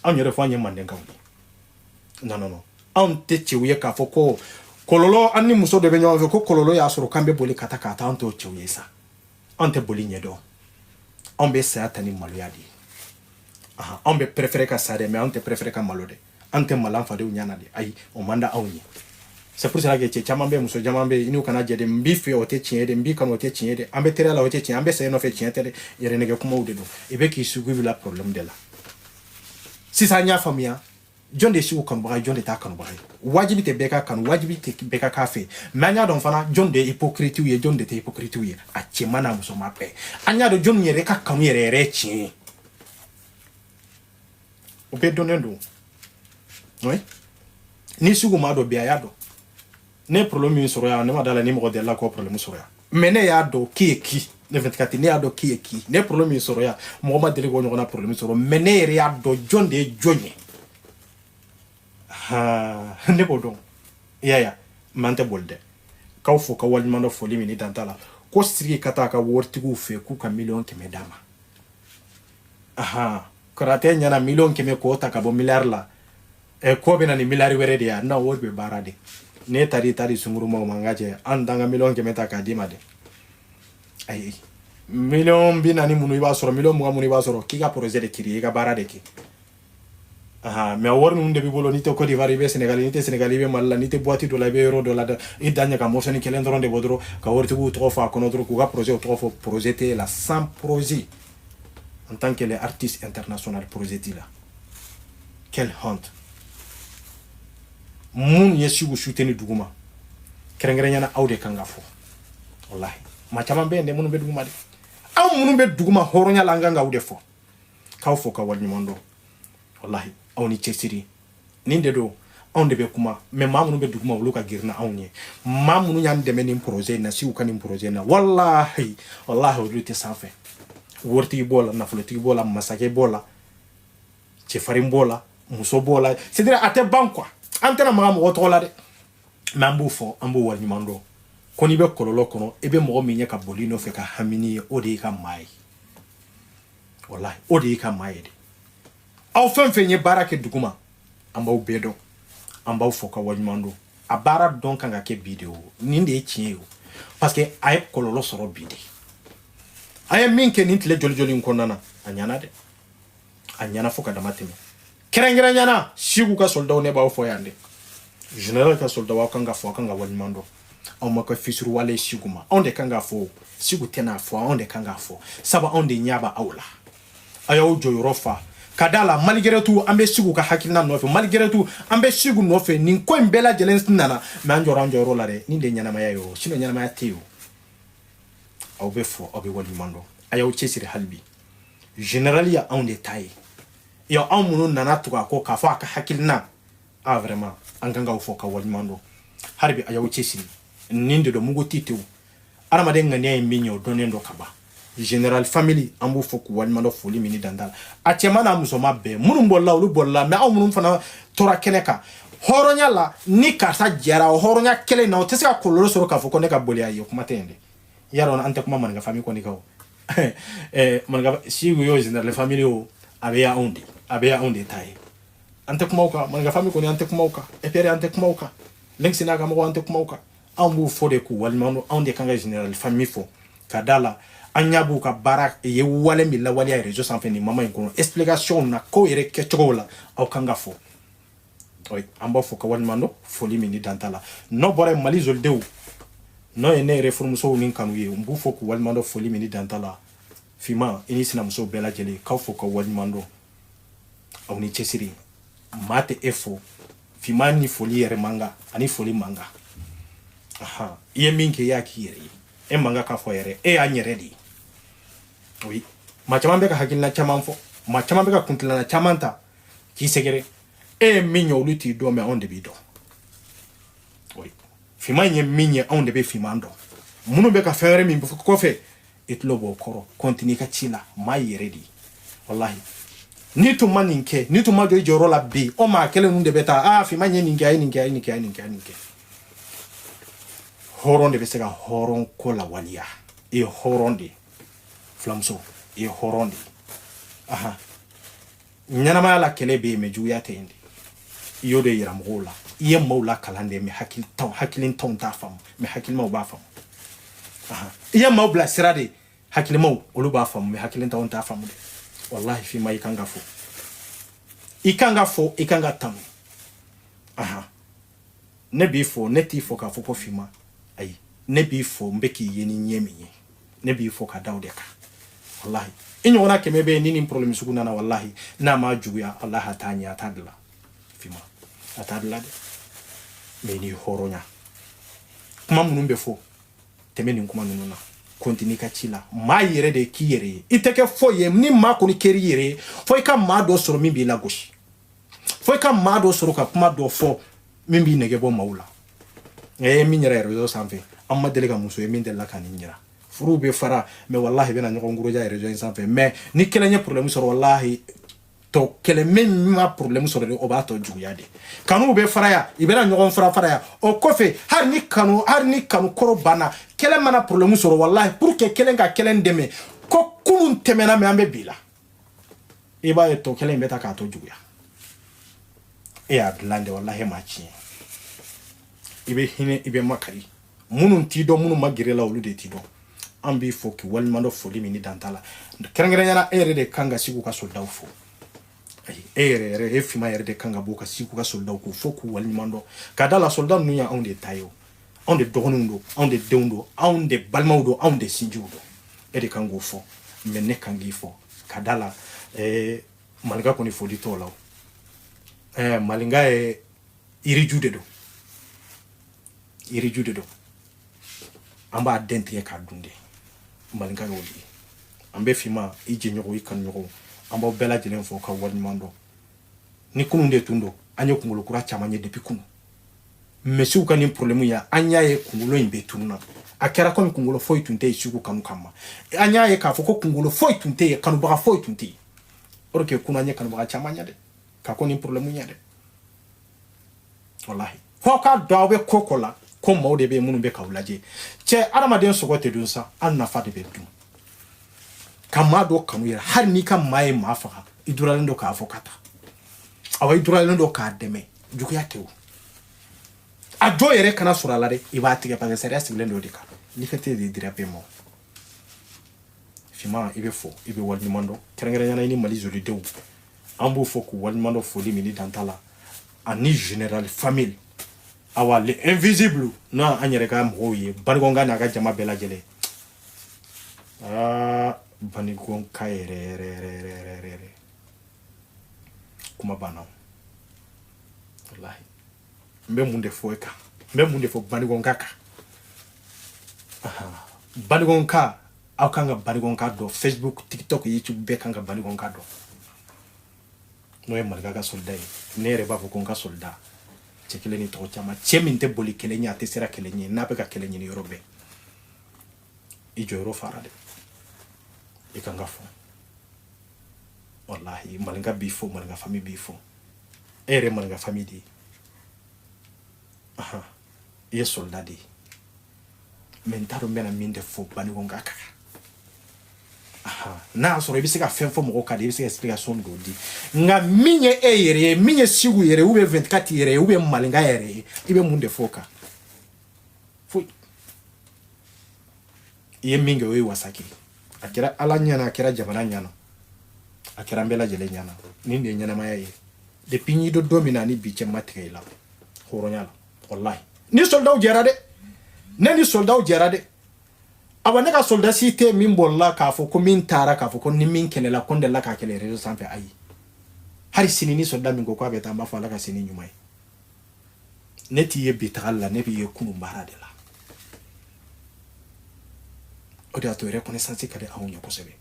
anw yɛrɛ fɔ an ye mandenkaw ye. Non, non, non, anw tɛ cɛw ye k'a fɔ ko kɔlɔlɔ, an ni muso dɔ bɛ ɲɔgɔn fɛ ko kɔlɔlɔ y'a sɔrɔ k'an bɛ boli ka taa k'a taa. An t'o cɛw ye sa. Anw tɛ boli ɲɛ dɔn, anw bɛ saya ta ni maloya de ye. Anw bɛ préféré ka sa dɛ, mais anw tɛ préféré ka malo dɛ. An tɛ malo an fadenw ɲana dɛ, ayi, o man da anw ye. C'est pour cela que cɛ caman bɛ, muso caman bɛ, i n'u kana jɛ dɛ. N b'i fɛ, o tɛ tiɲɛ ye dɛ. N b'i kanu, o tɛ tiɲɛ ye dɛ. An bɛ teriya la, o tɛ tiɲɛ. An bɛ saya nɔfɛ, tiɲɛ tɛ dɛ. Yɛrɛ nɛgɛ kumaw de don. I bɛ k'i sugu bila problème de la. Sisan an y'a faamuya jɔn de ye Segu kanubaga ye, jɔn de t'a kanubaga ye. Wajibi tɛ bɛɛ ka kanu, wajibi tɛ bɛɛ ka k'a fɛ, mais an y'a dɔn fana jɔn de ye hypocrite ye, jɔn de tɛ hypocrite ye. A cɛman n'a musoman bɛɛ, an y'a dɔn jɔn yɛrɛ ka kanu yɛrɛ yɛrɛ ye tiɲɛ ye. O bɛɛ dɔnnen don. Oui, ni sugu ma dɔn bi, a y'a dɔn ne ye problème min sɔrɔ yan, ne ma da la ni mɔgɔ delila k'o problème sɔrɔ yan, mais ne y'a dɔn qui est qui. Ne 24, ne y'a dɔn qui est qui. Ne ye problème min sɔrɔ yan, mɔgɔ ma deli k'o ɲɔgɔnna problème sɔrɔ, mais ne yɛrɛ y'a dɔn jɔn de ye jɔn ye. Ne b'o dɔn, i y'a ye. Mais an tɛ boli dɛ. K'aw fo ka waleɲuman dɔn. Foli min ni dan t'a la, ko Sidiki ka taa a ka waritigiw fɛ k'u ka 100 000 000 d'a ma. Ahan, karatɛ ɲɛna 100 000 000 k'o ta ka bɔ miliyari la. Ɛ, ko bɛ na ni miliyari wɛrɛ de ye. Non, o de bɛ baara de. Ne taara, i taara sungurumaw ma, n ka cɛ, an t'an ka 100 000 000 ta k'a d'i ma dɛ. Ayi, 40 000 000 minnu i b'a sɔrɔ, 20 000 000 minnu i b'a sɔrɔ, k'i ka projet de créer, i ka baara de kɛ. Ahan, mais wari ninnu de b'i bolo, n'i tɛ Côte d'Ivoire, i bɛ Sénégal, n'i tɛ Sénégal, i bɛ Mali la, n'i tɛ boîte dɔ la, i bɛ yɔrɔ dɔ la dɛ, i dan ɲɛ ka morceau kelen dɔrɔn de bɔ dɔrɔn ka waritigiw tɔgɔ fɔ a kɔnɔ dɔrɔn, k'u ka projet tɔgɔ fɔ. Projet tɛ la, sans projet, en tant que les artistes international, projet t'i la. Quelle honte! Mun ye Sigu soutenir duguma, kɛrɛnkɛrɛnyana aw de kan ka fɔ. Wallahi, maa caman bɛ yen dɛ minnu bɛ duguma dɛ. Aw minnu bɛ duguma hɔrɔnya la, an kan k'aw de fɔ, k'aw fɔ ka waleɲuman dɔn. Wallahi, aw ni cɛsiri nin de don. Anw de bɛ kuma, mais maa minnu bɛ duguma, olu ka girin na anw ye. Maa minnu y'an dɛmɛ nin projet in na, Sigu ka nin projet in na, wallahi, wallahi, olu tɛ sanfɛ. Waritigi b'o la, nafolotigi b'o la, masakɛ b'o la, cɛfarin b'o la, muso b'o la, c'est à dire a tɛ ban quoi. An tɛna maga mɔgɔ tɔgɔ la dɛ, mais an b'o fɔ, an b'o waleɲuman dɔn. Ko n'i bɛ kɔlɔlɔ kɔnɔ, i bɛ mɔgɔ min ye ka boli nɔfɛ ka hami n'i ye, o de y'i ka maa ye. Wallahi, o de y'i ka maa ye dɛ. Aw fɛn fɛn ye baara kɛ duguma, an b'aw bɛɛ dɔn, an b'aw fɔ ka waleɲuman dɔn. A baara dɔn kan ka kɛ bi de. O nin de ye tiɲɛ ye o, parce que a ye kɔlɔlɔ sɔrɔ bi de. A ye min kɛ nin tile joli joli in kɔnɔna na, a ɲana dɛ, a ɲana fo ka dama tɛmɛ. Kɛrɛnkɛrɛnyana Sigu ka soldaw, ne b'aw fɔ yan dɛ. Général ka soldaw, aw kan ka fɔ, aw kan ka waleɲuman dɔn. Anw ma kɛ fisuruwale Sigu ma, anw de kan k'a fɔ. Sigu tɛna fɔ, anw de kan k'a fɔ, sabu anw de ɲɛ b'a aw la. A y'aw jɔyɔrɔ fa ka da la. Malgré tout, an bɛ Sigu ka hakilina nɔfɛ. Malgré tout, an bɛ Sigu nɔfɛ. Nin ko in bɛɛ lajɛlen nana, mais an jɔra an jɔyɔrɔ la dɛ. Nin de ye ɲɛnamaya ye o, sinon ɲɛnamaya tɛ yen o. Aw bɛ fɔ, aw bɛ waleɲuman dɔn. A y'aw cɛsiri hali bi. Général ye anw de ta ye ya. Anw minnu nana tugu a kɔ k'a fɔ a ka hakilina, ah, vraiment, an kan k'aw fɔ ka waleɲuman dɔn. Hali bi, a y'aw cɛsiri. Nin de don, mugu ti tewu. Adamaden ŋaniya ye min ye, o dɔnnen dɔ ka ban. Général family, an b'u fɔ k'u waleɲuman dɔn. Foli min ni dan t'a la, a cɛman n'a musoman bɛɛ, minnu bɔlila, olu bɔlila, mais aw minnu fana tora kɛnɛ kan hɔrɔnya la, ni karisa jɛra o hɔrɔnya kelen na, o tɛ se ka kɔlɔlɔ sɔrɔ k'a fɔ ko ne ka boli a ye. O kuma tɛ yen dɛ. Yarɔ, an tɛ kuma maninka famille kɔni kan o. Maninka Sigu y'o général family o, a bɛ y'anw de, a bɛ y'anw de ta ye. An tɛ kuma o kan. Maninka famille kɔni, an tɛ kuma o kan. EPR, an tɛ kuma o kan. Lɛnkisi n'a ka mɔgɔw, an tɛ kuma o kan. Anw b'u fɔ de k'u waleɲuman dɔn. Anw de kan ka général famille fɔ ka da la. An ɲa b'u ka baara ye, wale min lawaleya réseau sanfɛ nin mama in kɔnɔ, explication na, kow yɛrɛ kɛcogo la, aw kan ka fɔ. Oui, an b'a fɔ ka waleɲuman dɔn. Foli min ni dan t'a la, n'o bɔra yen, Mali zolidenw, n'o ye ne yɛrɛ furumusow ni kanu ye, n b'u fɔ k'u waleɲuman dɔn. Foli min ni dan t'a la, finman i ni sinamuso bɛɛ lajɛlen, k'aw fɔ ka waleɲuman dɔn. Aw ni cɛsiri. Maa tɛ e fɔ finman ni foli yɛrɛ man kan, ani foli man kan. Ahan, i ye min kɛ, i y'a k'i yɛrɛ ye. E man kan k'a fɔ yɛrɛ, e y'an yɛrɛ de ye. Oui, maa caman bɛ ka hakilina caman fɔ, maa caman bɛ ka kuntilana caman ta k'i sɛgɛrɛ. E ye min ye, olu t'i dɔn, mais anw de b'i dɔn. Oui, finman ye min ye, anw de bɛ finman dɔn. Minnu bɛ ka fɛn wɛrɛ min kɔfɛ, i tulo b'o kɔrɔ. Continue ka ci la, maa yɛrɛ de ye. Wallahi, n'i tun ma nin kɛ, n'i tun ma jɔ i jɔyɔrɔ la bi, o maa kelen ninnu de bɛ taa. Ah, finman ye nin kɛ, a ye nin kɛ, a ye nin kɛ, a ye nin kɛ, a ye nin kɛ. Hɔrɔn de bɛ se ka hɔrɔn ko lawaleya. I ye hɔrɔn de ye, filamuso, i ye hɔrɔn de ye. Ahan, ɲɛnamaya la, kɛlɛ bɛ yen, mais juguya tɛ yen de. I y'o de yira mɔgɔw la. I ye maaw la kalan de, mais hakilitanw t'a faamu, mais hakilimaw b'a faamu. Ahan, i ye maaw bila sira de. Hakilimaw olu b'a faamu, mais hakilintanw t'a faamu dɛ. Wallahi Fima, i kan ka fo, i kan ka fo, i kan ka tanu. Aha, ne b'i fo, ne t'i fo k'a fɔ ko Fima, ayi, ne b'i fo, n bɛ k'i ye ni ɲɛ min ye, ne b'i fo ka da o de kan. Wallahi i ɲɔgɔnna 100 bɛ yen, ni nin problème sugu nana, wallahi n'a ma juguya, wallahi a t'a ɲɛ, a t'a dilan. Fima, a t'a dilan dɛ. Mais n'i hɔrɔnya kuma minnu bɛ fɔ, tɛmɛ nin kuma ninnu na, continue ka ci la. Maa yɛrɛ de k'i yɛrɛ ye, i tɛ kɛ foyi ye ni maa kɔni kɛr'i yɛrɛ ye, fo i ka maa dɔ sɔrɔ min b'i lagosi, fo i ka maa dɔ sɔrɔ ka kuma dɔ fɔ min b'i nɛgɛ bɔ maaw la. Nka e ye min yɛrɛ réseau sanfɛ, an ma deli ka muso ye min delila ka nin yira. Furuw bɛ fara, mais wallahi bɛna ɲɔgɔn kuruja réseau in sanfɛ. Mais ni kelen ye problème sɔrɔ, wallahi tɔ kɛlɛ min ma problème sɔrɔ de, o b'a tɔ juguya de. Kanuw bɛ faraya, i bɛna ɲɔgɔn fara faraya o kɔfɛ. Hali ni kanu kɔrɔ banna, kɛlɛ mana problème sɔrɔ, wallahi pour que kelen ka kelen dɛmɛ ko kunun tɛmɛna, mais an bɛ bi la, i b'a ye tɔ kelen in bɛ ta k'a tɔ juguya. E y'a dilan de, wallahi ma tiɲɛ. I bɛ hinɛ, i bɛ makari. Minnu t'i dɔn, minnu ma gɛrɛ la, olu de t'i dɔn. An b'i fo k'i waleɲuman dɔn, foli min ni dan t'a la. Kɛrɛnkɛrɛnnenya la, e yɛrɛ de kan ka sigi ka soldaw fo. Ayi, e yɛrɛ yɛrɛ, e Fima yɛrɛ de kan ka bɔ ka sigi ka soldaw k'u fo k'u waleɲuman dɔn, ka da la soldat ninnu ye anw de ta ye o, anw de dɔgɔninw don, anw de denw don, anw de balimaw don, anw de sinjiw don. E de kan k'o fɔ, mais ne kan k'i fɔ ka da la malinka kɔni foli t'o la o. Malinka ye yiriju de don, yiriju de don, an b'a den tigɛ k'a dun de. Malinka y'o de ye. An bɛ Fima, i jɛɲɔgɔn, i kanuɲɔgɔnw, an b'aw bɛɛ lajɛlen fo ka waleɲuman dɔn. Ni kunun de tun don, an ye kunkolo kura caman ye depuis kunun. Mesiw ka nin problème ye, an y'a ye kunkolo in bɛ tunun na. A kɛra komi kunkolo foyi tun tɛ yen Segu kanu kama. An y'a ye k'a fɔ ko kunkolo foyi tun tɛ yen, kanubaga foyi tun tɛ yen. O de kunun an ye kanubaga caman ye dɛ, ka ko nin problème ye dɛ. Walahi fo k'a dɔn aw bɛ ko ko la, ko maaw de bɛ yen minnu bɛ k'aw lajɛ. Cɛ, adamaden sogo tɛ dun sa, an nafa de bɛ dun. Ka maa dɔ kanu yɛrɛ, hali n'i ka maa ye maa faga, i duralen don k'a fɔ ka taa, awa, i duralen don k'a dɛmɛ. Juguya tɛ o, a jɔ yɛrɛ kana sɔrɔ a la dɛ, i b'a tigɛ, parce que sariya sigilen don o de kan. Liberté de drapeau ma. Fima, i bɛ fɔ, i bɛ waleɲuman dɔn. Kɛrɛnkɛrɛnnenya la, i ni Mali jolidenw, an b'u fɔ k'u waleɲuman dɔn, foli min ni dan t'a la, ani général famille, awa, le invisible, n'o an yɛrɛ ka mɔgɔw ye, Banikɔnka n'a ka jama bɛɛ lajɛlen. Aa, Banikɔnka yɛrɛ yɛrɛ yɛrɛ yɛrɛ yɛrɛ yɛrɛ, kuma banna. Walahi n bɛ mun de fɔ e kan, n bɛ mun de fɔ Banikɔnka kan? Banikɔnka, aw kan ka Banikɔnka dɔn. Facebook, TikTok, YouTube, bɛɛ kan ka Banikɔnka dɔn. N'o ye Malika ka soldat ye. Ne yɛrɛ b'a fɔ ko n ka soldat cɛ kelen ni tɔgɔ caman, cɛ min tɛ boli kɛlɛ ɲɛ, a tɛ sira kɛlɛ ɲɛ, n'a bɛ ka kɛlɛ ɲini yɔrɔ bɛɛ, i jɔyɔrɔ fara dɛ, i kan ka fɔ. Walahi malinka b'i fo, malinka famille b'i fo. E yɛrɛ malinka famille de ye. Ahan, i ye soldat de ye, mais n t'a dɔn n bɛna min de fɔ Banikɔnka kan. N'a y'a sɔrɔ i bɛ se ka fɛn fɔ mɔgɔw kan de, i bɛ se ka explication dɔ di. Nka min ye e yɛrɛ ye, min ye Segu yɛrɛ ye, ou bien 24 yɛrɛ ye, ou bien malinka yɛrɛ ye, i bɛ mun de fɔ o kan? Foyi. I ye min kɛ, o ye wasa kɛ. A kɛra Ala ɲɛna, a kɛra jamana ɲɛna, a kɛra an bɛɛ lajɛlen ɲɛna. Nin de ye ɲɛnamaya ye. Depuis n y'i dɔn don min na ani bi cɛ, ma tigɛ i la hɔrɔnya la. Walahi ni soldaw jɛra dɛ, ne ni soldaw jɛra dɛ. Awa, ne ka soldat si tɛ min bolila k'a fɔ ko min taara k'a fɔ ko ni min kɛlɛla, ko n delila k'a kɛlɛ réseau sanfɛ. Ayi, hali sini ni soldat min ko k'a bɛ taa, n b'a fɔ Ala ka sini ɲuman ye. Ne t'i ye bi tagali la, ne b'i ye kunun baara de la. O de y'a to reconnaissance ka di anw ye kosɛbɛ.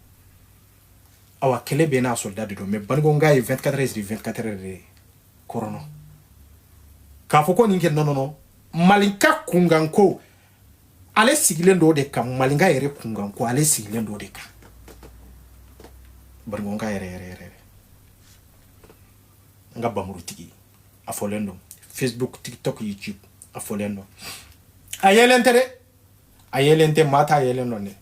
Awa, kɛlɛ bɛ n'a soldat de don, mais Banikɔnka ye 24 heures sur 24 heures de kɔrɔnɔ k'a fɔ ko nin kɛ. Non, non, non, malinka kunkanko, ale sigilen dɔ de kan. Malinka yɛrɛ kunkanko, ale sigilen dɔ de kan. Banikɔnka yɛrɛ yɛrɛ yɛrɛ, n ka bamurutigi, a fɔlen don Facebook, TikTok, YouTube, a fɔlen don. A yɛlɛn tɛ dɛ, a yɛlɛn tɛ, maa t'a yɛlɛn dɔn dɛ,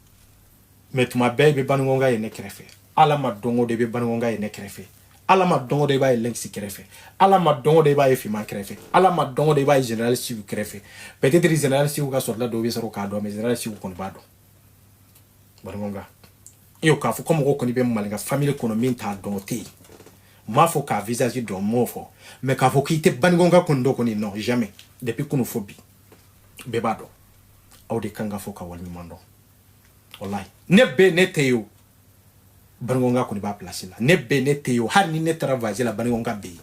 mais tuma bɛɛ i bɛ Banikɔnka ye ne kɛrɛfɛ. Ala ma don o don i bɛ Banikɔnka ye ne kɛrɛfɛ. Ala ma don o don i b'a ye Lɛnkisi kɛrɛfɛ. Ala ma don o don i b'a ye Finman kɛrɛfɛ. Ala ma don o don i b'a ye général Sigu kɛrɛfɛ. Peut-être général Sigu ka sɔrɔla dɔw bɛ sɔrɔ k'a dɔn, mais général Sigu kɔni b'a dɔn. Banikɔnka. Iyo k'a fɔ ko mɔgɔw kɔni bɛ Maninka famille kɔnɔ min t'a dɔn, o tɛ yen. N m'a fɔ k'a visage dɔn, n m'o fɔ, mais k'a fɔ k'i tɛ Banikɔnka kɔni dɔn kɔni, non, jamais. Depuis kunu fo bi, bɛɛ b'a dɔn. Aw de kan ka fɔ ka waleɲuman dɔn. Wallahi, ne bɛ ne tɛ yen o, Banikɔnka kɔni b'a place la. Ne bɛ ne tɛ yen o, hali ni ne taara voyage la, Banikɔnka bɛ yen.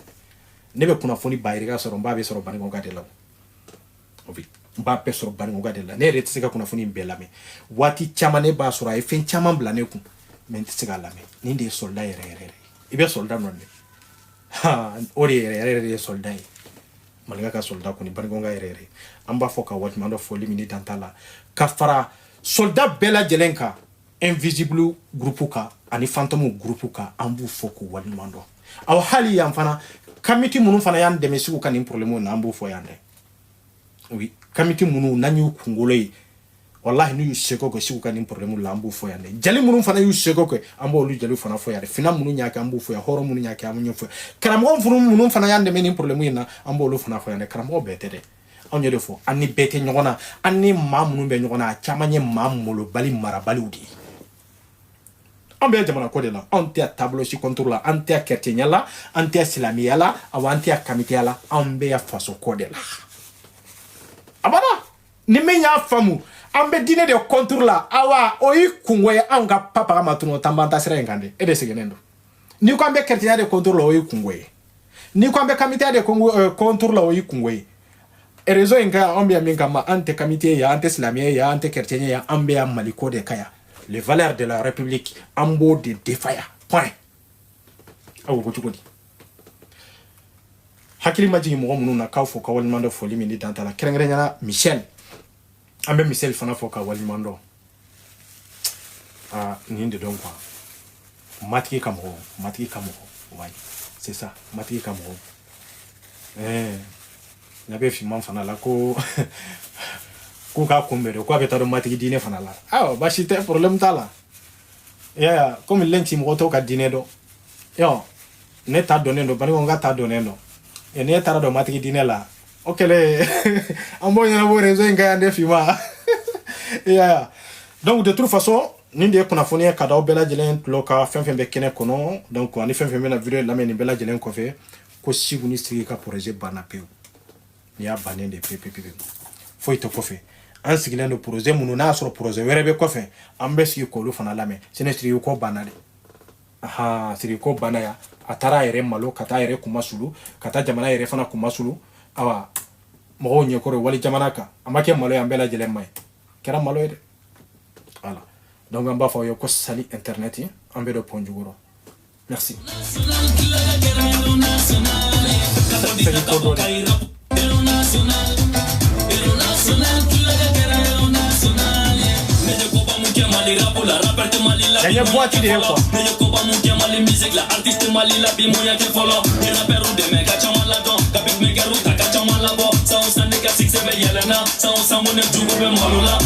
Ne bɛ kunnafoni ba yirika sɔrɔ, n b'a bɛ sɔrɔ Banikɔnka de la. O n b'a bɛɛ sɔrɔ Banikɔnka de la. Ne yɛrɛ tɛ se ka kunnafoni in bɛɛ lamɛn. Waati caman ne b'a sɔrɔ a ye fɛn caman bila ne kun, mais n tɛ se k'a lamɛn. Nin de ye soldat yɛrɛ yɛrɛ yɛrɛ. I bɛ soldat nɔ dɛ, ha, o de yɛrɛ yɛrɛ de ye soldat ye. Maninka ka soldat kɔni, Banikɔnka yɛrɛ yɛrɛ, an b'a fɔ ka waleɲuman dɔ fɔli min ni dan t'a la, ka fara soldat bɛɛ lajɛlen kan, invisible groupe kan ani fantôme groupe kan, an b'u fɔ k'u waleɲuman dɔn. Aw hali yan fana, kamiti minnu fana y'an dɛmɛ segu ka nin problème na, an b'u fɔ yan dɛ. Oui, kamiti minnu n'an y'u kunkolo ye, wallahi, n'u y'u seko kɛ segu ka nin problème la, an b'u fɔ yan dɛ. Jali minnu fana y'u seko kɛ, an b'olu jaliw fana fɔ yan dɛ. Fina minnu y'a kɛ, an b'u fɔ yan. Hɔrɔn minnu y'a kɛ, an b'u fɔ yan. Karamɔgɔ minnu fana y'an dɛmɛ nin problème in na, an b'olu fana fɔ yan dɛ. Karamɔgɔ bɛɛ tɛ dɛ, anw y'o de fɔ, an ni bɛɛ tɛ ɲɔgɔn na. An ni maa minnu bɛ ɲɔgɔn na, a caman ye maa molobali marabaliw de ye. An bɛ jamana ko de la, anw tɛ taabolo si contre la, an tɛ chrétien la, an tɛ silamɛya la, awa, an tɛ kamiteya la, an bɛ faso ko de la. A banna. Ni min y'a faamu, an bɛ diinɛ de contre la, awa, o y'i kungo ye. Anw ka papaga ma tunu tan b'an ta sira in kan dɛ. E de seginnen don. N'i ko an bɛ chrétien de contre la, o y'i kungo ye. N'i ko an bɛ kamiteya de contre la, o y'i kungo ye. Réseau in kan, anw bɛ yan min kama, an tɛ kamite ye, an tɛ silamɛ ye, an tɛ chrétien ye, an bɛ yan Maliko de ka yan. Les valeurs de la République, an b'o de défaya, point. Aw ko cogo di? Hakili ma jigin mɔgɔ minnu na, k'aw fɔ ka waleɲuman dɔn, foli min ni dan t'a la, kɛrɛnkɛrɛnnenya Michel. An bɛ Michel fana fɔ ka waleɲuman dɔn. Aa, nin de dɔn quoi, matigi ka mɔgɔ, matigi ka mɔgɔ, ouais, c'est ça, matigi ka mɔgɔ. Ɲa bɛ finman fana la ko k'u k'a kunbɛn de, k'a bɛ taa don matigi diinɛ fana la. Ayiwa, baasi tɛ, problème t'a la. I y'a ye, komi lɛnci mɔgɔ tɔw ka diinɛ dɔn yɔ, ne ta dɔnnen don, Banikɔnka ta dɔnnen don. Ne taara dɔn matigi diinɛ la, o kɛlen, an b'o ɲɛnabɔ réseau in kan yan de, finman. I y'a ye, donc de toute façon, nin de ye kunnafoni ye ka d'aw bɛɛ lajɛlen tulo ka fɛn fɛn bɛ kɛnɛ kɔnɔ. Donc ani fɛn fɛn bɛna vidéo lamɛn nin bɛɛ lajɛlen kɔfɛ, ko Sigu ni Sigi ka projet banna pewu. Nin y'a bannen de pewu pewu pewu, foyi tɛ kɔfɛ. An sigilen don projet minnu n'a y'a sɔrɔ projet wɛrɛ bɛ kɔfɛ, an bɛ sigi k'olu fana lamɛn. Sini Siriki ko banna de. Ahan, Siriki ko banna yan. A taara a yɛrɛ malo, ka taa a yɛrɛ kuma sulu, ka taa jamana yɛrɛ fana kuma sulu. Awa, mɔgɔw ɲɛkɔrɔ wali jamana kan, a ma kɛ malo ye, an bɛɛ lajɛlen ma ye, kɛra malo ye dɛ. Voilà, donc an b'a fɔ aw ye ko sali internet, an bɛ don pɔn jukɔrɔ. Merci. Segin ko dɔ de. Yan ye boîte de ye quoi. Ne ye koba mun kɛ Mali musique la, artiste Mali la bi, mun ya kɛ fɔlɔ? Ni rappeurw dɛmɛ ka caman ladɔn, ka beatmakerw ta ka caman labɔ. San o san ne ka succès bɛ yɛlɛnna, san o san mun ne jugu bɛ malo la.